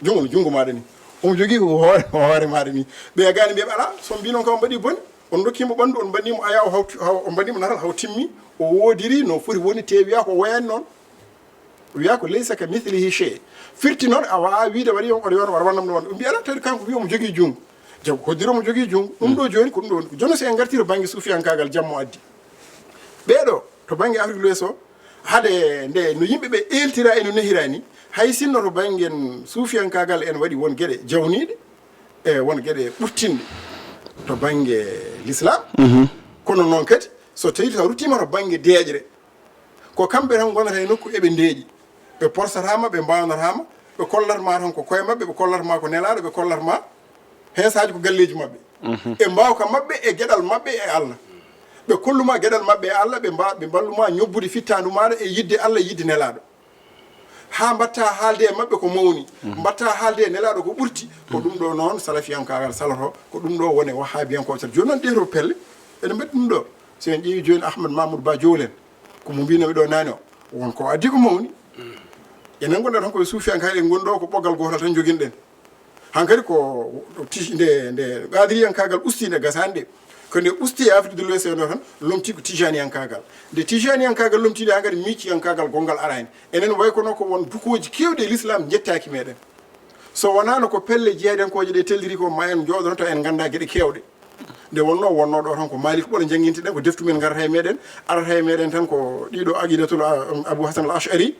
Junngo no junngo maaɗa ni. Omo jogii ko hoore, ko hoore maaɗa ni. Ɓe gaani mbiyam alaa, so mbi noon kam on mbaɗi bone, on ndokkimo ɓanndu, on mbaɗnimo aya, o hawti, haw-, on mbaɗnimo natal, haw timmi, o woodiri no foti woni, te wiya ko woyani noon. Wiya ko laysa ka mithlihi shay. Firti noon a waawaa wiide waɗi on, waɗi on, waɗa wannam ɗo wonde. Ɗum mbiya alaa, tawde kanko wiya omo jogii junngo. Jaw hoddira omo jogii junngo. Ɗum ɗo jooni, ko ɗum ɗo woni. Jooni so en ngartii to bannge suufiyankaagal, jammo addi. Ɓee ɗo, to bannge Afrique de l'Ouest o, hade nde no yimɓe ɓe eeltira e no nehira ni, hay sinno to bannge suufiyankaagal en waɗi won geɗe jawniiɗe, e won geɗe ɓurtinɗe to bannge l'islam. Kono noon kadi, so tawii tan ruttiima to bannge deeƴre, ko kamɓe tan ngonata e nokku eɓe ndeeƴi. Ɓe porsataama, ɓe mbaawnotaama, ɓe kollatma tan ko koye maɓɓe, ɓe kollatma ko nelaaɗo, ɓe kollatma heen saaji ko galleeji maɓɓe. E mbaawka maɓɓe, e geɗal maɓɓe e Allah. Ɓe kolluma geɗal maɓɓe e Allah, ɓe mba-, ɓe mballuma ñobbude fittaandu maaɗa e yiɗde Allah, yiɗde nelaaɗo. Haa mbatta haalde e maɓɓe ko mawni, mbatta haalde e nelaaɗo ko ɓurti, ko ɗum ɗo noon salafiyankaagal saloto, ko ɗum ɗo woni wahabiyankooɓe saloto. Jooni noon ɗee ɗo pelle, eɗen mbaɗi ɗum ɗo. So en ƴeewi jooni Ahmad Mahmoud Ba Jowlen, ko mo mbinomi ɗo naane o, won ko addi ko mawni. Enen ngonɗen tan koye suufiyankaagal, en ngoni ɗo ko ɓoggal gootal tan joginɗen. Hankadi ko ti-, nde, nde qaadiriyankaagal usti nde gasaani de. Ko nde usti e Afrique de l'Ouest ɗo tan, lomti ko tijaniyankaagal. Nde tijaniyankaagal lomti nde, hankadi miiciyankaagal gonngal araani. Enen way kono ko won dukooji keewɗi e l'islam njettaaki meɗen. So wonaano ko pelle jeyaaɗenkooje ɗe teldiri ko, ma en njooɗono taw en ngannda geɗe keewɗe. Nde wonnoo, wonnoo ɗo tan ko Malik ɓolo njannginteɗen, ko deftu men ngarata e meɗen, arata e meɗen tan ko ɗiɗo Aqidatul, a-, Abu Hasan al Ash'ari,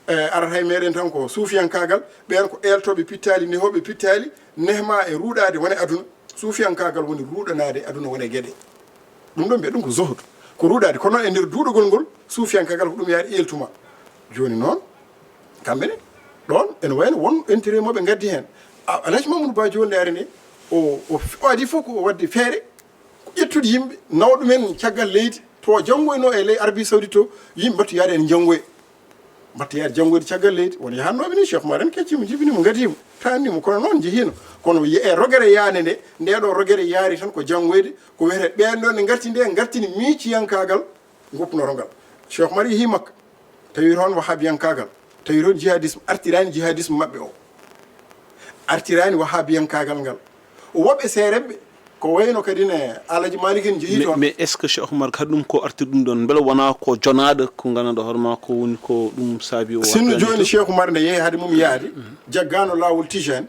e, arata e meɗen tan ko suufiyankaagal, ɓeen ko eeltooɓe pittaali, nehooɓe pittaali, nehma e ruuɗaade wone aduna. Suufiyankaagal woni ruuɗanaade aduna wone geɗe. Ɗum ɗo mbiya ɗum ko zuhdu, ko ruuɗaade. Kono e nder duuɗugol ngol, suufiyankaagal ko ɗum yaari eeltuma. Jooni noon, kamɓe ne, ɗoon ene wayno won intérêt mo ɓe ngaddi heen. A-, Alhaji Mamadou Ba jooni nde ari nde, o, o, o adii fof ko waɗde feere, ko ƴettude yimɓe, nawa ɗumen caggal leydi, to janngoyno e ley Arabie Saoudite to, yimɓe mbattu yaade ene njanngoya. Mbatta yaade janngoyde caggal leydi. Won yahannooɓe ni, Cheikh Oumar en keccii mo, jibinii mo, ngadii mo, taanni mo. Kono noon njehii no. Kono e rogere yaade nde, ndee ɗo rogere yaari tan ko janngoyde, ko wiyetee ɓeen ɗoon ne ngarti nde, ngartini miiciyankaagal ngoppunoto ngal. Cheikh Oumar yehii Makka, tawi toon wahabiyankaagal, tawi toon jihadisme, artiraani jihadisme maɓɓe o. Artiraani wahabiyankaagal ngal. Woɓɓe seereɓɓe, ko wayno kadi ne Alhaji Malik en njehii mais, toon. Mais est-ce que Cheikh Oumar kadi ɗum ko arti ɗum ɗoon? Mbele wonaa ko jonaaɗo ko nganndanɗaa hoore maa ko woni ko ɗum saabi o sinno waɗdaani jooni to? Cheikh Oumar nde yehi hade mum yaade, jaggaano laawol Tijani,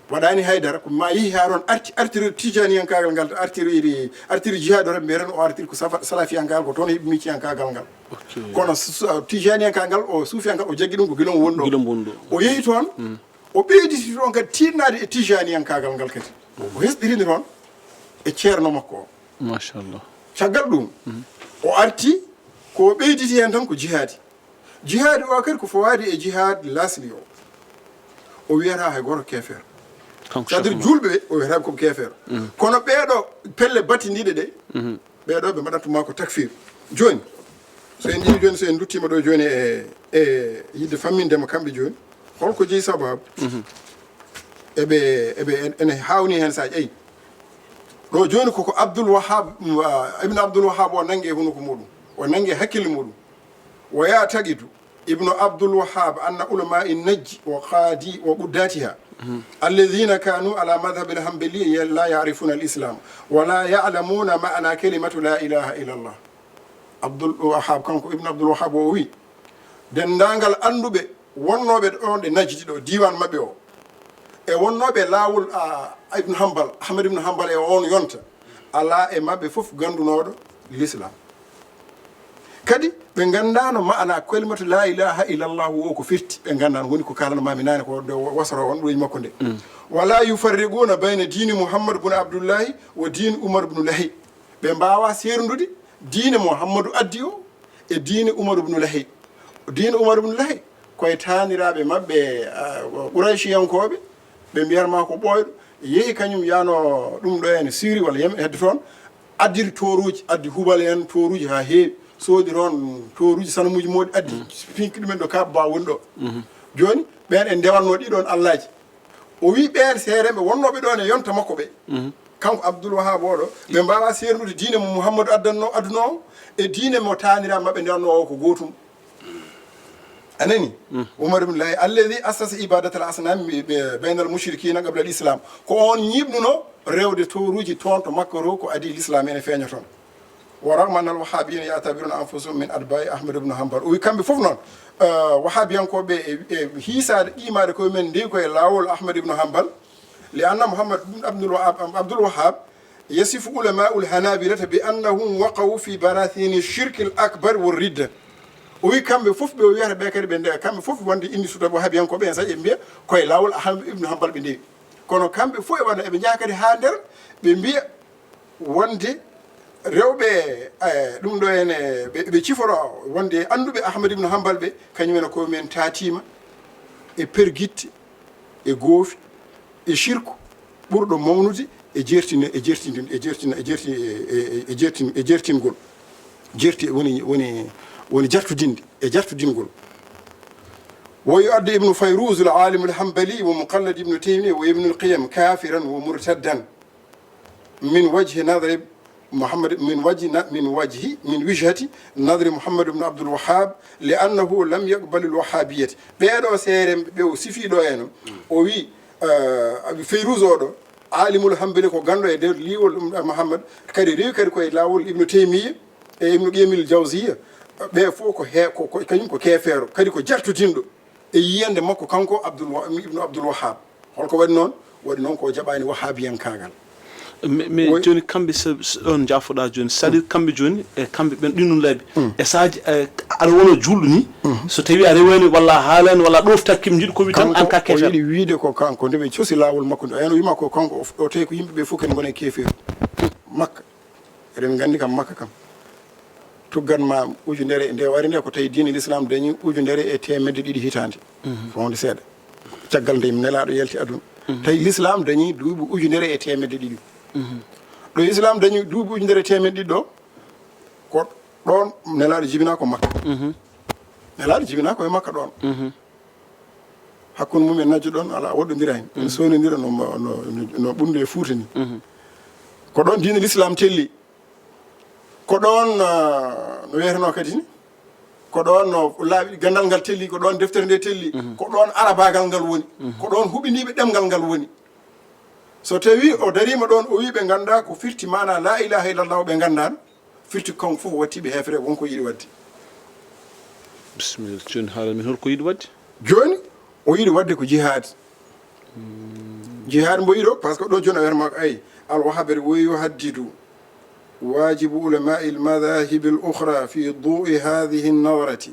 waɗaani haydara, ko ma yehi haa toon arti, artiri tijaniyankaagal ngal, artiri, artiri jihaad o tan, mbiyeten o artiri ko safa-, salafiyankaagal, ko toon heɓi miiciyankaagal ngal. Ok. Kono s-, s-, tijaniyankaagal o, suufiyankaagal o jaggi ɗum ko gila o woni ɗo. Gila o woni ɗo. O yehi toon, o ɓeyditi toon kadi tiiɗnaade e tijaniyankaagal ngal kadi. O hesɗirini toon e ceerno makko o. Machallah. Caggal ɗum, o arti, ko o ɓeyditi heen tan ko jihaadi. Jihaadi o kadi ko fawaade e jihaad lasli o. O wiyata hay gooto keefeero. Kanko c'est-à-dire Cheikh Oumar. Juulɓe ɓe, o wiyata ko keefeero. Kono ɓeeɗo pelle battindiiɗe ɗe, ɓeeɗo ɓe mbaɗatuma ko takfir. Jooni, so en njii jooni, so en nduttiima ɗo jooni e, e yiɗde famminde ma kamɓe jooni, holko jeyi sababu? Eɓe, eɓe, en, ene haawni heen, so a ƴeewi. Ɗo jooni koko Abdul Wahhab, mm, ah, Ibn Abdul Wahhab o nanngi e hunuko muɗum, o nanngi e hakkille muɗum. ويعتقد ابن عبد الوهاب أن علماء النجد وقادي وقداتها الذين كانوا على مذهب الحنبلية لا يعرفون الإسلام ولا يعلمون معنى كلمة لا إله إلا الله. Abdul Wahhab, kanko Ibn Abdul Wahhab o wi, denndaangal annduɓe wonnooɓe ɗoon ɗe Najdi ɗo, diiwaan maɓɓe o, e wonnooɓe laawol, a, Ibn Hanbal, Ahmad Ibn Hanbal e oon yonta, alaa e maɓɓe fof ganndunooɗo l'islam. Kadi ɓe nganndaano maana kalimatu la ilaha illallah o ko firti, ɓe nganndaano, woni ko kaalanmaami naane ko nde wasoro on ɗoyi makko nde. ولا يفرقون بين دين محمد بن عبد الله ودين عمر بن لحي. Ɓe mbaawaa seerndude diine Muhammadu addi o e diine Umar ibn Lahi. Diine Umar ibn Lahi koye taaniraaɓe maɓɓe, ah, Qurayshiyankooɓe, ɓe mbiyata ma ko ɓooyɗo, yehi kañum yano ɗum ɗo en Siri walla Yemen, hedde toon, addiri tooruuji, addi Hubal en tooruuji haa heewi, soodi toon tooruuji sanamuuji mooɗi, addi pinki ɗumen ɗo Kaaba woni ɗo. Jooni, ɓeen en ndewatno ɗiɗon allaaji. O wi ɓeen seerenɓe wonnooɓe ɗoon e yonta makko ɓe, kanko Abdul Wahab oɗo, ɓe mbaawaa seerndude diine mo Muhammadu addanno, adduno o, e diine mo taaniraaɓe maɓɓe ndewanno o ko gootum. A nani? Umar ibn Lahi, الذي أسس عبادة الأصنام ب-، بين المشركين قبل الإسلام. Ko on ñiiɓnuno rewde tooruuji toon to Makka to ko adii l'islam ene feeña toon. ورغم أن الوهابيين يعتبرون أنفسهم من أتباع أحمد بن حنبل. O wi kamɓe fof noon, eh, wahabiyankooɓe e, e hiisaade, qiimaade koye men ndewi koye laawol Ahmad ibn Hanbal. لأن محمد بن عبد الوهاب، عبد الوهاب يصف علماء الحنابلة بأنهم وقعوا في براثن الشرك الأكبر والردة. O wi kamɓe fof ɓe o wiyata ɓe kadi ɓe nde-, kamɓe fof wonde indi suuta wahabiyankooɓe en saɗi ɓe mbiya koye laawol Ahmad ibn Hanbal ɓe ndewi. Kono kamɓe fof e wano eɓe njaha kadi haa nder ɓe mbiya wonde rewɓe, eh, ɗum ɗo ene, ɓe, ɓe ciforo wonde annduɓe Ahmad ibn Hanbal ɓe, kañum en ko men taatiima e pergitte, e goofi, e shirku ɓurɗo mawnude e jertin-, e jertindin-, e jertin-, e jertin-, e, e, e jertin-, e jertingol. Jerti-, woni, woni, woni jartudinde, e jartudingol. ويعد ابن فيروز العالم الحنبلي ومقلد ابن تيمية وابن القيم كافرا ومرتدا من وجه نظر Muhammad, min wajhi na-, min wajhi, min wijhati nadri Muhammad ibn Abdul Wahhab, li annahu lam yaqbal al wahhabiyata. Ɓeeɗo seere ɓe o sifi ɗo eno, o wi, eh, Feyruus oɗo, alimul hambali ko ganndo e nder liwol ɗum Muhammad, kadi rewi kadi koye laawol Ibnu Taymiya e Ibnu Qayyim al Jawziya. Ɓe fof ko he-, ko, ko, kañum ko keefeero, kadi ko jartodinɗo e yiyannde makko kanko Abdul Wa-, Ibnu Abdul Wahhab. Holko waɗi noon? Waɗi noon ko jaɓaani wahhabiyankaagal. Mais, mais Woy- jooni kamɓe so, so ɗon jaafoɗaa jooni, c'est-à-dire kamɓe jooni, e kamɓe ɓen ɗin ɗum laabi. E saaji, e, aɗa wona juulɗo ni, so tawi a rewaani walla a haalaani walla a ɗooftaaki kim njiɗi ko wi tan, an ka keefeero. Kanko o yiɗi wiide ko kanko, nde ɓe cosi laawol makko nde, a yiyan o wiima ko kanko, o, o tawi ko yimɓe ɓe fof kadi ngona e keefeero. Makka. Eɗen nganndi kam Makka kam. Tuggan ma ujunere, nde wari nde ko tawi diine l'islam dañi ujunere e teemedde ɗiɗi hitaande. Fawde seeɗa. Caggal nde nelaaɗo yalti aduna. Tawi l'islam dañi duuɓi ujunere e teemedde ɗiɗi. Ɗo islam dañi duuɓi ujunere e teemedde ɗiɗi ɗo, ko ɗon nelaaɗo jibina ko Makka. Nelaaɗo jibina ko e Makka ɗon. Hakkunde mum en najjo ɗon ala woɗɗondira hen. Ene sownondira no, no, no, no ɓunndu e Fuuta ni. Ko ɗon diine l'islam telli. Ko ɗon, ah, no wiyeteno kadi ni? Ko ɗon no laaɓi, ganndal ngal telli, ko ɗon deftere nde telli, ko ɗon arabaagal ngal woni, ko ɗon huɓiniiɓe ɗemngal ngal woni. So tawi o dariima ɗon, o wi ɓe ngannda ko firti maana la ilaha illallah, ɓe nganndaano, firti kanko fof o watti ɓe heefere, wonko yiɗi waɗde. Bisimilla, jooni haala min holko yiɗi waɗde? Jooni, o yiɗi waɗde ko jihaad. Jihaad mbo yiɗo, parce que ɗo jooni a wiyata ma ko, ay, al wahabere wo yuhaddidu wajibu ulama al madahib al ukhra fi du'i hadhihi an nadarati,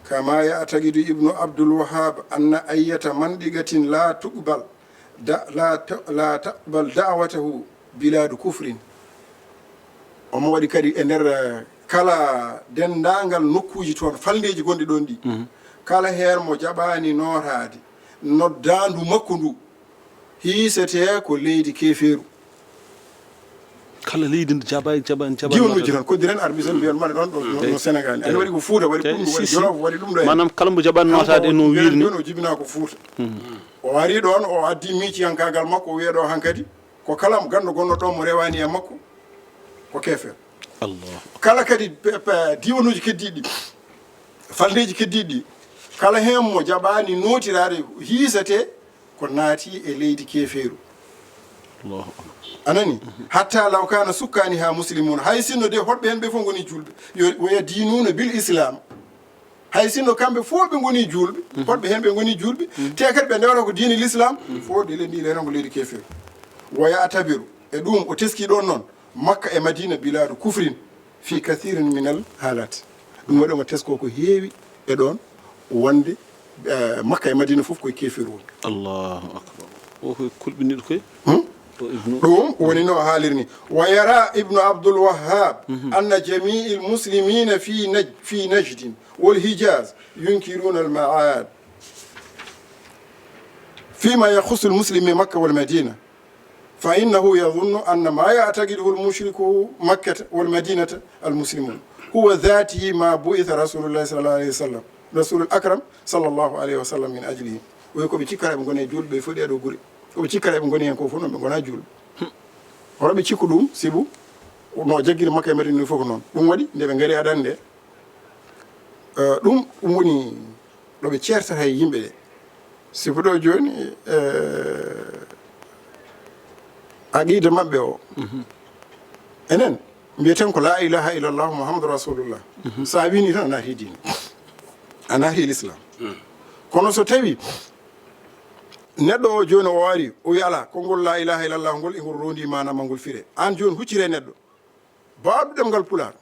kama ya'taqidu ibnu abdul wahhab anna ayyata mandiqatin la tuqbal da-, la ta-, la taqbal da'watahu biladu kufrin. Omo waɗi kadi e nder, eh, kala denndaangal nokkuuji toon, falndeeji gonɗi ɗoon ɗi. Kala heen mo jaɓaani nootaade noddaandu makko ndu, hiisetee ko leydi keefeeru. Kala leydi ndi jaɓaani, jaɓaani, jaɓaani diwnuuji nootaade. Tan, koddiren arɓe sen mbiyan mbaɗa ɗoon ɗo, no, no Sénégal. Ene waɗi ko Fuuta, waɗi Ɓunndu, waɗi Jolof, waɗi ɗum ɗo en. Maanaam kala mo jaɓaani nootaade e no wiiri ni. Jooni o jibinaa ko Fuuta. O ari ɗoon, o addi miiciyankaagal makko, o wiya ɗo hankadi, ko kala ganndo gonɗo ɗo mo rewaani e makko, ko keefeero. Allah. Kala kadi pe-, pe-, diiwanuuji keddiiɗi ɗi, falndeeji keddiiɗi ɗi, kala heen mo jaɓaani nootiraade, hiisatee ko naati e leydi keefeeru. Allahu akbar. A nani? Hatta law kana sukkaniha muslimun. Hay sinno de hoɗɓe heen ɓe fof ngoni juulɓe. Yo, wa yadinuna bil islam. Hay sinno kamɓe fof ɓe ngoni juulɓe, hoɗɓe heen ɓe ngoni juulɓe, te kadi ɓe ndewata ko diine l'islam, fof ɗe leydi, leydi ko leydi keefeeru. Wa ya'tabiru, e ɗum o teski ɗoon noon, Makka e Madina biladu kufrin fi kathirin min al halat. Ɗum waɗi omo tesko ko heewi e ɗoon wonde, eh, Makka e Madina fof koye keefeeru woni. Allahu akbar. O ko kulɓiniɗo koye? Hmm? O Ibnu. Ɗum woni no haaliri ni. Wa yara Ibnu Abdul Wahhab anna jami'il muslimina fi Naj-, fi Najdin wal Hijaz yunkiruna al ma'ad. Fima yakhussu al muslimi Makka wal Madina. Fa innahu yadhunnu anna ma ya'taqiduhu al mushriku Makkata wal Madinata al muslimun. Huwa dhatihi ma bu'itha Rasulullah sallallahu alayhi wa sallam. Rasulul Akram sallallahu alayhi wa sallam min ajlihi. O wi ko ɓe cikkata ɓe ngoni juulɓe, ɓe fof ɗee ɗo gure. Ko ɓe cikkata ɓe ngoni heen ko fof noon ɓe ngona juulɓe. Hono ɓe cikku ɗum, sibu no jaggiri Makka e Madina ni fof ko noon. Ɗum waɗi nde ɓe ngari aɗa annde, eh, ɗum, ɗum woni ɗo ɓe ceertata e yimɓe ɓe. Sibu ɗo jooni, eh, aqida maɓɓe o. Enen, mbiyeten ko la ilaha illallah Muhammadu Rasulullah. So a wini tan a naati diine. A naati l'islam. Kono so tawi neɗɗo o jooni o ari, o wi ala, konngol la ilaha illallah ngol e ngol rondi maana ma ngol fire. Aan jooni huccire neɗɗo. Baawɗo ɗemngal Pulaar,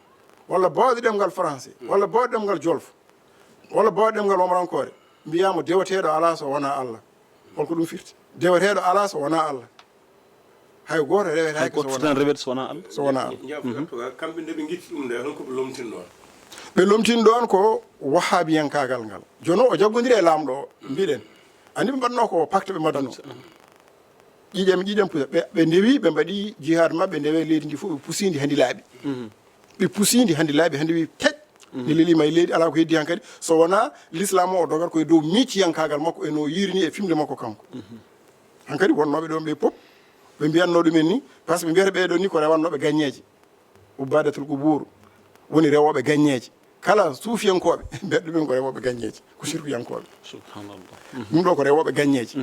walla baawɗo ɗemngal Français, walla baawɗo ɗemngal Jolof, walla baawɗo ɗemngal Omrankoore, mbiyaama deweteeɗo alaa so wonaa Allah. Holko ɗum firti? Deweteeɗo alaa so wonaa Allah. Hay gooto rewetaake so wonaa, tan rewete so wonaa Allah. So wonaa Allah. Jaafoɗa, kamɓe nde ɓe ngitti ɗum nde, holko ɓe lomtini ɗoon? Ɓe lomtini ɗoon ko wahhabiyankaagal ngal. Jooni o jaggondiri e laamɗo o, mbiɗen. Anndi ɓe mbaɗnoo ko pacte ɓe mbaɗnoo. Ƴiiƴam, ƴiiƴam pusa. Ɓe, ɓe ndewi, ɓe mbaɗi jihaad maɓɓe, ndewe leydi ndi fof, ɓe pusi ndi haa ndi laaɓi. Ɓe pusi ndi haa ndi laaɓi, haa ndi wi pec. Ndi lelima e leydi, alaa ko heddi hankadi. So wonaa l'islam o, o dogat ko e dow miiciyankaagal makko, e no yiiri ni e fimde makko kanko. Hankadi wonnooɓe ɗoon ɓe pop, ɓe mbiyatnoo ɗumen ni, par ce que ɓe mbiyata ɓee ɗoo ni ko rewannooɓe gaññeeje. Ubbadatul Qubur, woni rewooɓe gaññeeje. Kala suufiyankooɓe, mbeɗa ɗumen ko rewooɓe gaññeeje, ko sirkuyankooɓe. Subhanallah. Ɗum ɗo ko rewooɓe gaññeeje.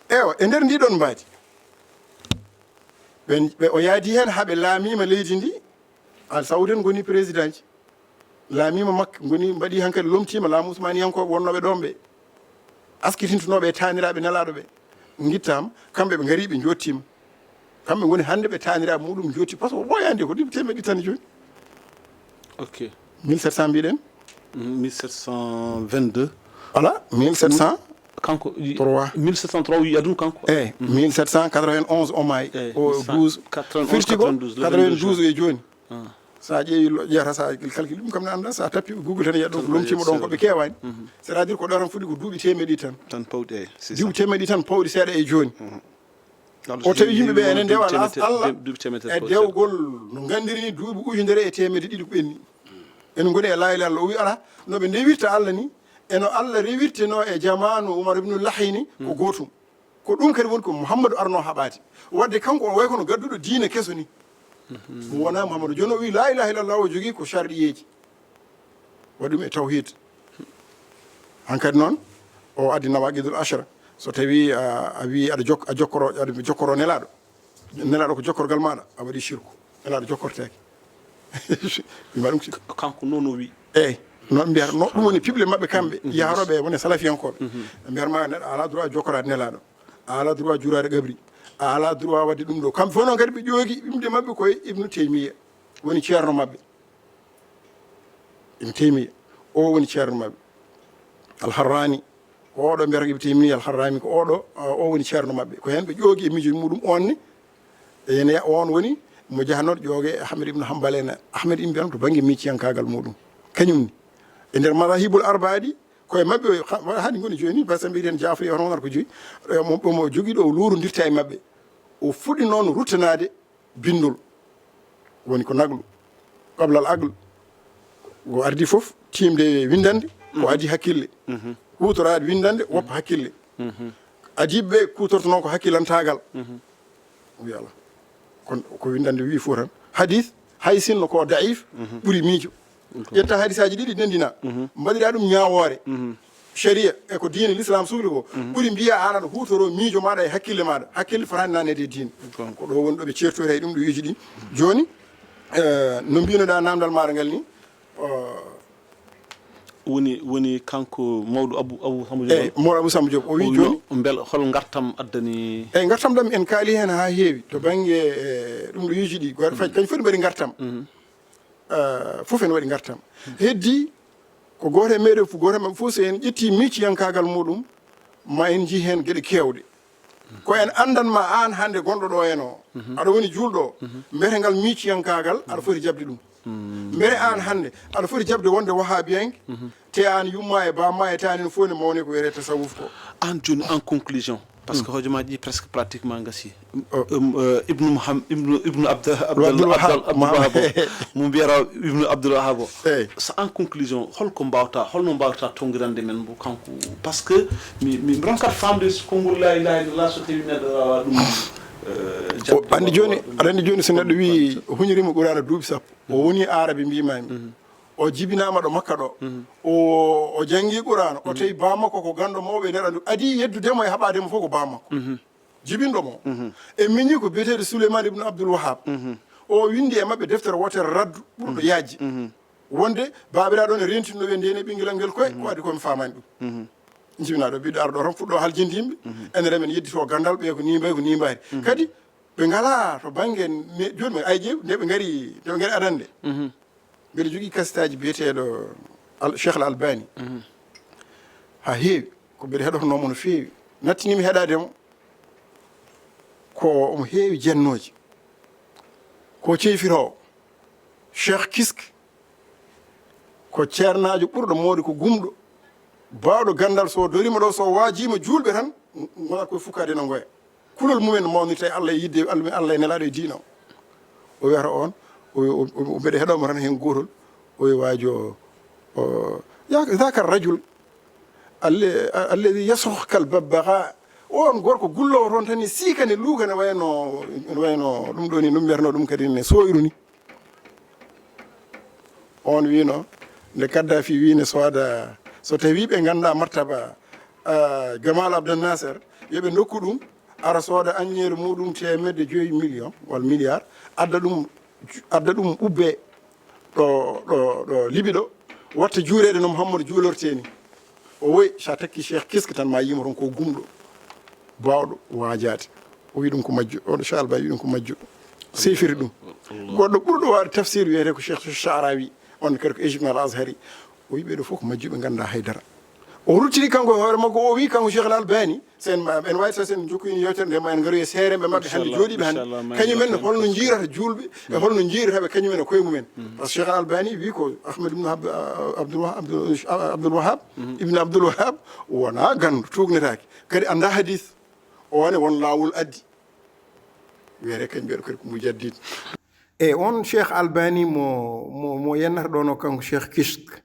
Ewa, e nder ndi ɗon mbaadi, ɓe, ɓe, o yaadi heen haa ɓe laamiima leydi ndi, Al Saud en ngoni président ji. Laamiima Makka, ngoni, mbaɗi hankadi, lomtiima laamu Usmaniyankooɓe wonnooɓe ɗoon ɓe, askitintunooɓe e taaniraaɓe Nelaaɗo ɓe, ngittaama, kamɓe ɓe ngari, ɓe njottiima. Kamɓe ngoni hannde ɓe taaniraaɓe muɗum njotti, par ce que o ɓooyaani de, ko duuɓi teemedde ɗiɗi tan jooni. Ok. Mille sept cent mbiɗen? Mille sept cent vingt-deux. Voilà, mille sept cent trois. Kanko, mille sept cent trois o wiya ɗum kanko? Eyi, mille sept cent quatre-vingt-onze o maayi. Eyi, o douze. Firti ko quatre-vingt-douze, quatre-vingt-douze e jooni. Ah. So a ƴeewi lo-, ƴeewata, so a calcule ɗum, kam ne annda, so a tappi Google tan, yiya ɗum, lomtiima ɗon ko ɓe keewaani. C'est-à-dire ko ɗo tan fuɗi ko duuɓi teemedde ɗiɗi tan. Tan pawɗi, eyi, c'est ça. Duuɓi teemedde ɗiɗi tan pawɗi seeɗa e jooni. O tawi yimɓe ɓe ene ndewa Allah e dewgol no nganndiri ni, duuɓi ujunere e teemedde ɗiɗi ko ɓenni. En ngoni e laa ilaaha illallah. O wi, alaa no ɓe ndewirta Allah ni, e no Allah rewirtenoo e jamaanu Umar ibnu Lahyi ni, ko gootum. Ko ɗum kadi woni ko Muhammadu arnoo haɓaade. Waɗde kanko o way kono gadduɗo diine keso ni. Mo wonaa Muhammadu. Jooni o wi laa ilaaha illallah, o jogii ko sharɗiyeeji. Waɗi ɗum e tawhiid. Hankadi noon, o addi nawaqidul ashra. So tawi a, a wi aɗa jok-, a jokkoro, aɗa jokkoro Nelaaɗo. Nelaaɗo ko jokkorgal maaɗa, a waɗi shirku. Nelaaɗo jokkorteeke. Mi mbaɗa ɗum ko kanko noon o wi. Eyi, noon mbiyata, no, ɗum woni piɓle maɓɓe kamɓe, yahrooɓe e wone salafiyankooɓe. Ɓe mbiyata ma neɗɗo alaa droit jokkoraade Nelaaɗo. A alaa droit juuraade qabri. A alaa droit waɗde ɗum ɗo. Kamɓe fof noon kadi ɓe ƴoogi yimde maɓɓe ko e Ibnu Taymiya. Woni ceerno maɓɓe. Ibn Taymiya, o woni ceerno maɓɓe. Al-Harrani, ko oɗo mbiyata Ibn Taymiya Al-Harrani, ko oɗo, o woni ceerno maɓɓe. Ko heen ɓe ƴoogi e miijo muɗum on ne. Ene, on woni mo jahannoɗo ƴooge Ahmed ibn Hanbal en, Ahmed ibn Hanbal to bannge miiciyankaagal muɗum. Kañum ni. E nder mazahibul arbaa ɗi, koye maɓɓe, o, ha-, haɗi ngoni jooni, par exemple, mbiɗen Jaafar, yo hono ko joyi. E, mo, mo jogiiɗo o luurondirta e maɓɓe. O fuɗi noon ruttanaade binndol, woni ko naqlu, qabla al aql. Ko ardi fof, tiimde winndande, ko adii hakkille. Kuutoraade winndande, woppa hakkille. Adiiɓe ɓe kuutortonoo ko hakkillantaagal. Wi alaa. Kono ko winndande wii fof tan. Hadis, hay sinno ko daif, ɓuri miijo. Ƴetta hadisaaji ɗiɗi, ndenndina. Mbaɗira ɗum ñaawoore. Sharia e ko diine l'islam sukli ko, ɓuri mbiya aan aɗa huutoro miijo maaɗa e hakkille maaɗa. Hakkille fotaani naneede e diine. Ko ɗo woni ɗo ɓe ceertori hay ɗum ɗo wiiji ɗi. Jooni, eh, no mbinoɗaa naamndal maaɗa ngal ni, eh, woni, woni kanko mawɗo Abu, Abu Samba Diop. Eyi, mawɗo Abu Samba Diop. O wi jooni, mbel hol ngartam addani? Eyi, ngartam ɗam en kaali heen haa heewi. To bannge, eh, ɗum ɗo wiiji ɗi, kañ foti mbaɗi ngartam. Eh, fof ene waɗi ngartam. Heddi ko gooto e meɗen fof, gooto e maɓɓe fof, so en ƴetti miiciyankaagal muɗum, ma en njii heen geɗe keewɗe. Ko en anndan ma aan hannde gonɗo ɗo en o, aɗa woni juulɗo o, mbete ngal miiciyankaagal aɗa foti jaɓde ɗum. Mbete aan hannde aɗa foti jaɓde wonde wahaabiyanke, te aan yumma e bamma e taani no fof ne mawni ko wiyetee tasawuf ko. Aan jooni, en conclusion, parce que hojomaaji ɗi presque pratiquement ngasi. Um, eh, Ibnu Muham-, Ibnu, Ibnu Abda-, Abdul, Abdul Wahab, Abdul, Abdul Wahab o. Mo mbiyata Ibnu Abdul Wahab o. Eyi. So en conclusion, holko mbawta, holno mbawta tonngirande men mbo kanko? Parce que mi, mi, mi ronkat famde so konngol la ilaha illallah so tawi neɗɗo wawa ɗum, eh, jaɓde. Anndi jooni, aɗa anndi jooni so neɗɗo wi huñirima Qur'aana duuɓi sappo, o woni Aarabi mbimami. O jibinaama ɗo Makka ɗo. O, o janngi Qur'aana, o tawi bammakko ko ganndo mawɓe e nder anndu. Adii yeddudemo e haɓaademo fof ko bammakko. Jibinɗo mo. E miñi ko biyeteeɗo Suleyman ibn Abdul Wahab. O winndi e maɓɓe deftere wootere raddu ɓurɗo yaajde. Wonde baabiraaɗo ne rentinno ɓe ndene ɓinngel angel koye, ko adii ko mi faamaani ɗum. Jibinaaɗo ɓiɗɗo arɗo tan fuɗɗo haljinde yimɓe. Ene remen yeddito ganndal ɓe ko ni mbayi, ko ni mbayi. Kadi ɓe ngalaa to bannge ne-, jooni ɓe ay ƴeew, nde ɓe ngari, nde ɓe ngari adande. Mbeɗa jogii kasitaaji biyeteeɗo Al-, Cheikh Al Albani. Haa heewi, ko mbeɗa heɗotonoo mo no feewi. Nattinii mi heɗaade mo. Ko omo heewi jennooji. Ko ceyfiroowo. Cheikh Kiske ko ceernaajo ɓurɗo mawde ko gumɗo. Baawɗo ganndal, so doriima ɗo, so waajiima juulɓe tan, ngonat koye fukkaade no ngoya. Kulol mumen mawnirta e Allah e yidde Allah, Allah e nelaaɗo e diina o. O wiyata on, o, o, o, mbeɗa heɗoo mo tan heen gootol. O wi waajo o, o, ya, ذاك الرجل ال-، الذي يصرخ كالببغاء. On gorko gulloowo toon tan ne siika ne luuka ne wayno, ne wayno ɗum ɗo ni, ɗum mbiyatnoo ɗum kadi ne sooyru ni. On wino, nde Kaddafi wi ne sooda, so tawi ɓe ngannda martaba, ah, Gamal Abdel Nasser, yo ɓe ndokku ɗum, ara sooda aññeere muɗum teemedde joyi million walla milliard, adda ɗum, adda ɗum ubbe ɗo, ɗo, ɗo Libi ɗo, watta juureede no Muhammadu juulortee ni. O woy, sa takki Cheikh Kiske tan ma yimo toon ko gumɗo, baawɗo waajaade. O wi ɗum ko majjo, oɗo Cheikh Albani wi ɗum ko majjo. Seyfiri ɗum. Goɗɗo ɓurɗo waawde tafsir wiyetee ko Cheikh Sha'rawi, on kadi ko égyptien al Azhari. O wi ɓeeɗo fof ko majjuɓe, ngannda haydara. O ruttini kanko e hoore makko, o wi kanko Cheikh Al Albani, sen ma, en wawi taw sen jokkoyini yewtere nde ma en garoyi e seeremɓe maɓɓe hannde, inchallah, jooɗiiɓe hannde. Inchallah, ma en kañumen jokkoyini holno jiirata juulɓe, e holno jiirata ɓe kañumen e koye mumen. Parce que Cheikh Al Albani wi ko Ahmed ibn Hab-, Abdul Wah-, Abdul, Abdul Wahab, ibn Abdul Wahab, wona ganndo, tuugnetaake. Kadi annda hadis, o ne won laawol addi. Wiyete kañ mbiyaɗo kadi ko mujaddid. E on Cheikh Albani mo, mo, mo yennata ɗono kanko Cheikh Kishk.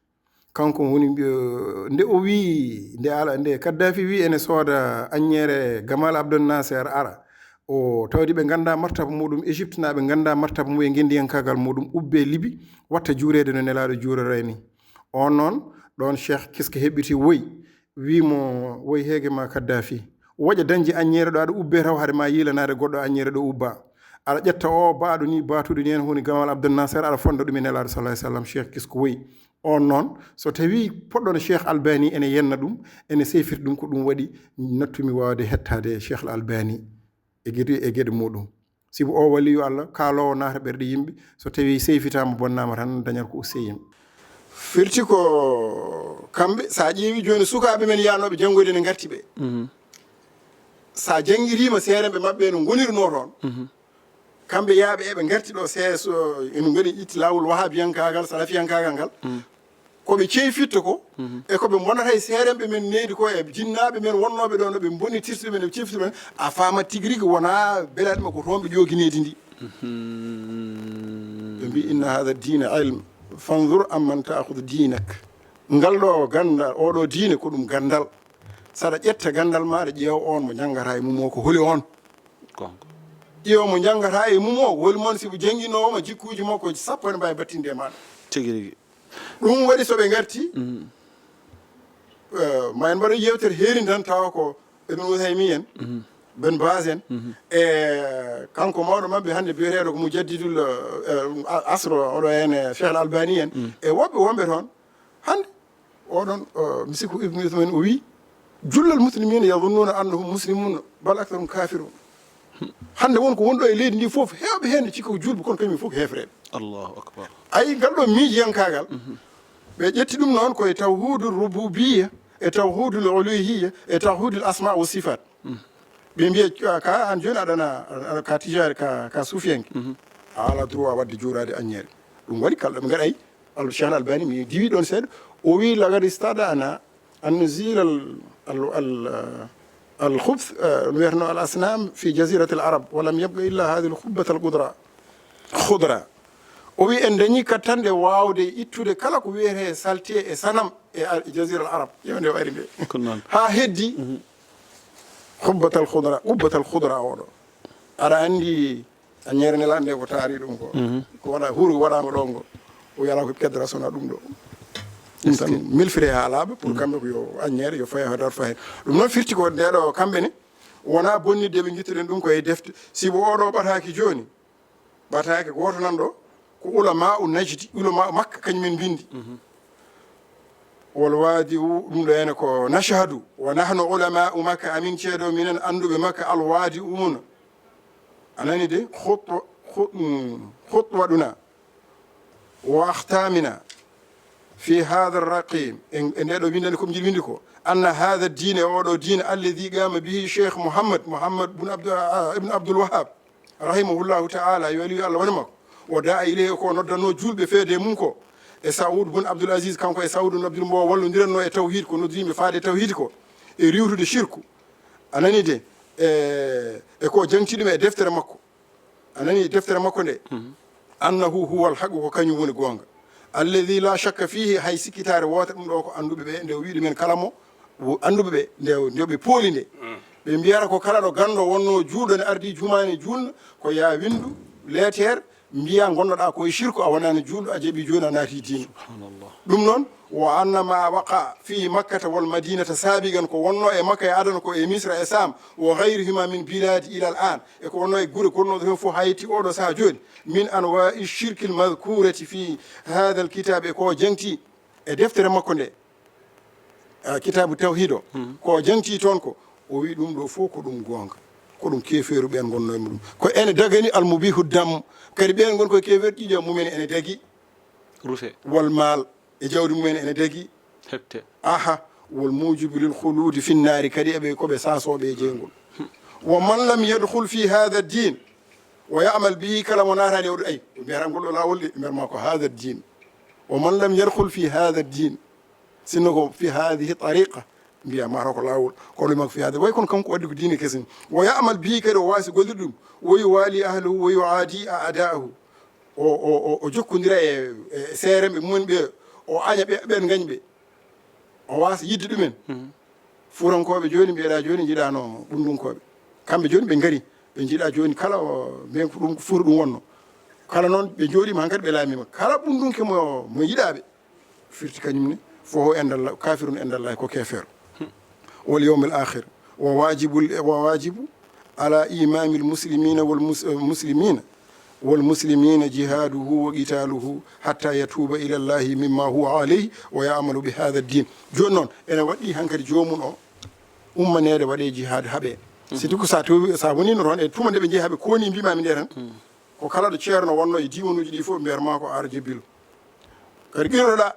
Kanko woni, eh, nde o wi, nde ala, nde Kaddafi wi ene sooda aññeere Gamal Abdel Nasser ara. O tawdi ɓe ngannda martaba muɗum, Égypte naaɓe ngannda martaba mum e ngenndiyankaagal muɗum, ubbe Libi, watta juureede no Nelaaɗo juuroree ni. On noon, ɗoon Cheikh Kiske heɓɓiti woy, wi mo, woy heege ma Kaddafi. Woƴa dañde aññeere ɗo aɗa ubbe taw hade ma yiilanaade goɗɗo aññeere ɗo ubba. Aɗa ƴetta o baaɗo ni, baatuɗo ni en woni Gamal Abdel Nasser, aɗa fonda ɗum e Nelaaɗo sallallahu alayhi wa sallam, Cheikh Kiske woy. On noon, so tawi poɗɗono Cheikh Albani ene yenna ɗum, ene seyfiti ɗum, ko ɗum waɗi nattumi waawde hettaade Cheikh Al Albani e geɗe, e geɗe muɗum. Sibu o waliyu Allah, kaaloowo naata ɓerɗe yimɓe, so tawi seyfitaama bonnaama tan dañat ko usse yimɓe. Firti ko kamɓe, sa ƴeewi jooni sukaaɓe men yaanooɓe janngoyde ne ngarti ɓe. Mhm. Sa janngiriima seeremɓe maɓɓe no ngonirnoo toon. Mhm. Kamɓe yaaɓe eɓe ngarti ɗo C S O, ene ngoni itti laawol wahabiyankaagal, salafiyankaagal ngal. Mm. Ko ɓe ceyfitto ko, mhm, e ko ɓe mbonata e seeremɓe men nehdi ko, e jinnaaɓe men wonnooɓe ɗo, no ɓe mbonitirta men, ɓe ceyfitto men, a faamat tigi rigi wona belaaɗe makko toon ɓe ƴoogi nehdi ndi. Mhm. Ɓe mbi, "Inna hada dina ilm, fanzur amman taakhud dinak." Ngal ɗo ganndal, oɗo diine ko ɗum ganndal. Saɗa ƴetta ganndal maaɗa, ƴeewa on mo njanngata e mum o ko holi on. Gonga. Ƴeewa mo njanngata e mum o, holi mon sibu jannginoowo ma jikkuuji makko sappo ene mbaawi battinde e maaɗa. Tigi rigi. Ɗum waɗi so ɓe ngarti, mm, eh, ma en mbaɗo yewtere heeri tan tawa ko Ibn Uthaymin en, mhm, Ben Baz en, mhm, e kanko mawɗo maɓɓe hannde biyeteeɗo ko Mujaddidul, eh, Asr, oɗo heen, eh, Cheikh Al Albani en, mm, e woɓɓe wonɓe toon. Hannde, oɗon, o, mi sikku Ibn Uthaymin o wi, "Jullal muslimina yazunnuna annahum muslimun, bal aktharuhum kafirun." Hannde won ko wonɗo e leydi ndi fof, heewɓe heen ne cikka ko juulɓe, kono kañum fof ko heefereɓe. Allahu akbar. Ayi, ngal ɗo miijiyankaagal, mhm, ɓe ƴetti ɗum noon ko e tawhidul rububiyya, e tawhidul uluhiyya, e tawhidul asma wa sifat. Mhm. Ɓe mbiya, "Ka, ka an jooni aɗana, aɗa ka tijaani, ka, ka suufiyanke. Mhm. A ala droit waɗde juuraade aññeere." Ɗum waɗi kala ɗo ɓe ngaɗa, ayi, Al-, Cheikh Al-Albani, mi diwi ɗoon seeɗa, o wi, "Laqad istada'na an nuzila al, al, al, al khubth, eh, no wiyatno al asnam fi jazirati al arab, wa lam yabqa illa hadhihi al khubbata al qudra, khudra." O wi, "En dañi kattanɗe waawde ittude kala ko wiyetee salte e sanam e al, jazira al arab." Ƴeew nde o ari nde. Ko noon. Haa heddi, mhm, khubbat al khudra, qubbat al khudra oɗo. Aɗa anndi aññeere Nelaaɗo nde ko taari ɗum ko. Mhm. Ko waɗa, huru waɗaango ɗo ngo. O wiyata ko kedra sona ɗum ɗo. Ɗum tan milfire haa laaɓa pour, mhm, kamɓe ko yo aññeere, yo faye haa dar faye. Ɗum noon firti ko nde ɗo kamɓe ne, wona bonnitde ɓe ngittuɗen ɗum ko e defte. Sibu oɗo ɓataaki jooni, ɓataake gooto nan ɗo, ko ulama'u Najdi, ulama'u Makka, kañum en mbindi. Mhm. Wal wadi'u, ɗum ɗo ene ko nashhadu, wa nahnu ulama'u Makka, amin ceedo minen annduɓe Makka, al wadi'una. A nani de, khutwa, khu-, mm, khutwa ɗuna, wa akhtamina fi hadha raqim, e, e nde ɗo windande ko mi jiɗi windi ko, anna hadha diine, oɗo diine, alladhi qama bihi Cheikh Muhammad, Muhammad bun Abdu-, ah, ibn Abdul Wahhab, rahimahullahu ta'ala, yo waliyu Allah woni makko. O da'a ilayhi, ko noddanno julɓe feede mum ko, e Saoud bun Abdul Aziz, kanko e Saoud bun Abdul mbo wallondiranno e tawhid, ko noddi yimɓe faade e tawhid ko, e riwtude shirku. A nani de, e, e ko jangti ɗum e deftere makko. A nani deftere makko nde? Mhm. Annahu huwa al-haqq, ko kañum woni goonga. Alladhi la shakka fihi, hay sikkitaare wootere ɗum ɗo ko annduɓe ɓe, nde o wi ɗumen kala mo, wo-, annduɓe ɓe, nde, nde ɓe pooli nde. Mm. Ɓe mbiyata ko kala ɗo ganndo wonno juulɗo ne ardi jumaani juulna, ko ya windu leeteer, Mbiya ngonnoɗa ko e shirku, a wonani juulɗo, a jaɓi jooni a naati diine. Subhanallah. Ɗum noon, wa anna ma waqa fi makkata wal madinata sabiqan, ko wonno e Makka e adana ko e Misra e Sam, wa ghayrihima min biladi ila al an, e ko wonno e gure gonnoɗo hen fof hayti oɗo saha jooni, min anwa'i shirki al madhkurati fi hadha al kitab, e ko jangti e deftere makko nde, eh, kitabu tawhid o, ko jangti toon ko, o wi ɗum ɗo fof ko ɗum goonga, ko ɗum keefeeru ɓeen ngonno e muɗum. Ko ene dagani al mubihu dam, kadi ɓeen ngon koye keefeeru, ƴiiƴam mumen ene dagi. Ruse. Wal maal, e jawdi mumen ene dagi. Hepte. Aha, wal mujibu lil khuludi fi nnaari, kadi eɓe, ko ɓe saasooɓe e jeyngol. Wa man lam yadkhul fi hadha din wa ya'mal bihi, kala mo naataani e oɗo, ay, ɓe mbiyata ngol ɗo laawol de, ɓe mbiyata ma ko hadha din. Wa man lam yadkhul fi hadha din, sinno ko fi hadhihi tariqa, mbiya mataw ko laawol, kono ɓe mbiyata ko fi hadha, way kono kanko o addi ko diine kesen. Wa ya'mal bihi, kadi o waasi gollirde ɗum. Wa yuwali ahlahu wa yu'adi a'da'ahu. O, o, o, o jokkondira e, e seeremɓe mumen ɓe, o aña ɓe, ɓen gañ ɓe. O waasa yidde ɗumen. Fuurankooɓe jooni, mbiyeɗaa jooni, njiɗaano ɓunndunkooɓe. Kamɓe jooni ɓe ngari, ɓe njiɗaa jooni kala o, mbiyen ko ɗum, ko fuura ɗum wonno. Kala noon ɓe njooɗiima hankadi ɓe laamiima. Kala ɓunndunke mo, mo yiɗaaɓe, firti kañum ne, fof o endalla, kafirun endalla ko keefeero. Wal yawmil akhir. Wa wajibul, wa wajibu ala imamil muslimina wal mus-, muslimina wal muslimina jihaduhu wa qitaluhu hatta yatuba ila Allahi mimma huwa alayhi wa ya'malu bi hadha ad-din. Jooni noon, ene waɗɗii hankadi joomum o ummaneede waɗee jihaad haɓee. Surtout ko sa tawi, sa woniino toon e tuma nde ɓe njehi haɓe kooni mbimaami nde tan. Ko kala ɗo ceerno wonno e diiwanuuji ɗi fof mbiyata ma ko ar jebbilu. Kadi ɓirnoɗa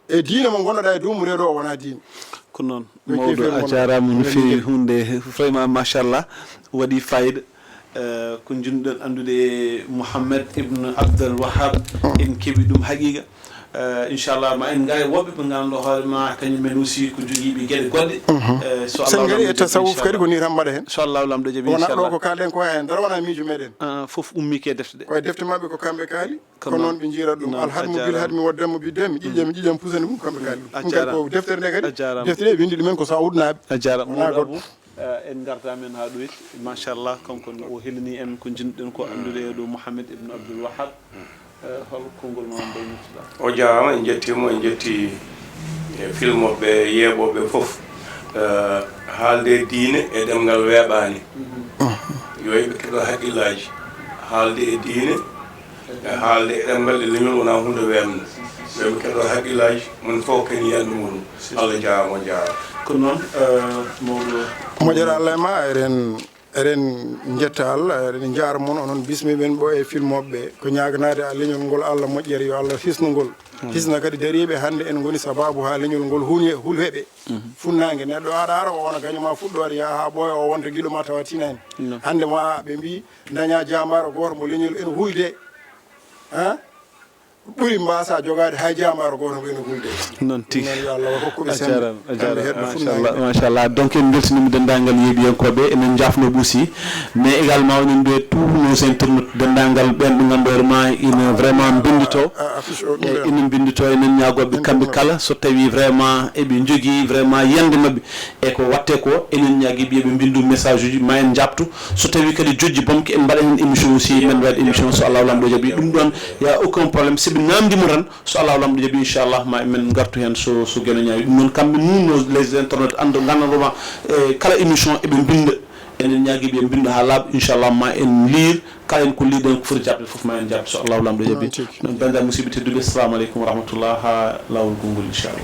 e diine mo ngonnoɗa e dow mum reedo o wona diine. Ko noon. Mawɗo, a jaaraama no feewi, huunde vraiment machallah, waɗi fayida. Eh, ko njiɗ-ɗen anndude Mouhamed Ibn Abdel Wahab, en keɓi ɗum haqiqa. Eh, inchallah, ma en ngaay woɓɓe ɓe ngannduɗaa hoore ma, kañum en aussi ko jogiiɓe geɗe goɗɗe. Eh, so sen Allah ngari e tasawuf kadi, ko ni tan mbaɗa heen. So Allah lamɗo jaɓi, wona ɗo inchallah. Ko kaalɗen ko heen, dara wona miijo meɗen. Ah, fof ummi ke defte ɗe. Koye defte maɓɓe ko kamɓe kaali. Ko noon ɓe njiyra ɗum. Alhadmu bil hadmi wa dammu bi dammi. Ƴiiƴam, ƴiiƴam pusa ni ɗum, kamɓe kaali ɗum. Ɗum kadi ko deftere nde kadi. Deftere ɗe winndi ɗumen ko Saoudnaaɓe. A jaaraama. Wona goɗɗo. Eh, en ngarta men haa ɗoyti. Machallah, kanko ne o helini en ko njiɗ-ɗen ko anndude e ɗo Mouhamed Ibn Abdul Wahab. Eh, hol konngol ma mbaynirtuɗaa? O jaaraama, en njettii mo, en njettii e filmoɓe, yeeɓooɓe fof. Eh, haalde diine e ɗemngal weeɓaani. Yo yimɓe keɗo haqqillaaji. Haalde e diine, e haalde e ɗemngal e leñol wonaa huunde weeɓnde. Yo yimɓe keɗo haqqillaaji, moni fof kadi yiyannde muɗum. Allah jaaraama, on jaaraama. Ko noon, eh, mawɗo. Moƴƴere Allah e ma, eɗen, eɗen njetta Allah, eɗen njaara mon, onon bismi ɓen ɓo e filmoɓe ɓe. Ko ñaaganaade a leñol ngol Allah moƴƴere, yo Allah hisnu ngol. Hisna kadi dariiɓe hannde en ngoni sababu haa leñol ngol hul-, hulheɓe. Funnaange neɗɗo aɗa ara o wona gaño ma fuɗɗoore yaha haa ɓooya o wonta giɗo ma tawa tinaani. Hannde mo a ɓe mbi daña jaambaaro gooto mo leñol en hulde. Ha? Ɓuri mbaasa jogaade hay jaambaaro gooto mo en hulde. Noon tigi. Noon yo Allah hokku ɓe semmbe. A jaaraama, a jaaraama. Kamɓe heɓɓe funnaange. Machallah, machallah. Donc en mbeltiniima denndaangal yeeɓiyankooɓe, eɗen njaafnoo ɓe aussi. Mais également onon mbiye tous nos internautes, denndaangal ɓeen ɓe ngannduɗaa hoore ma ina vraiment mbinndito. A, a, affiche o ɗum. E, ina mbinndito, enen ñaagooɓe kamɓe kala, so tawii vraiment eɓe njogii vraiment yiyannde maɓɓe e ko waɗtee ko, enen ñaagii ɓe yo ɓe mbinndu message uji, ma en njaɓtu. So tawii kadi jojji boom, ko en mbaɗa heen émission aussi, men mbaɗa émission so Allahu Lamɗo jaɓii. Ɗum ɗoon, y a aucun problème. Si ɓe naamndii mo tan, so Allahu Lamɗo jaɓii, inchallah, ma men ngartu heen so, so Geno ñaawi. Ɗum noon, kamɓe ni no les internautes annda, nganndanɗo ma, e kala émission eɓe mbinnda. Enen ñaagii ɓe mbinnda haa laaɓa, inchallah, ma en liir. Kala heen ko liirɗen ko foti jaɓde fof ma en jaɓde so Allahu Lamɗo jaɓii. Noon tigi. Noon, banndiraaɓe musidɓe tedduɓe, assalamu aleykum wa rahmatullah, haa laawol konngol, inchallah.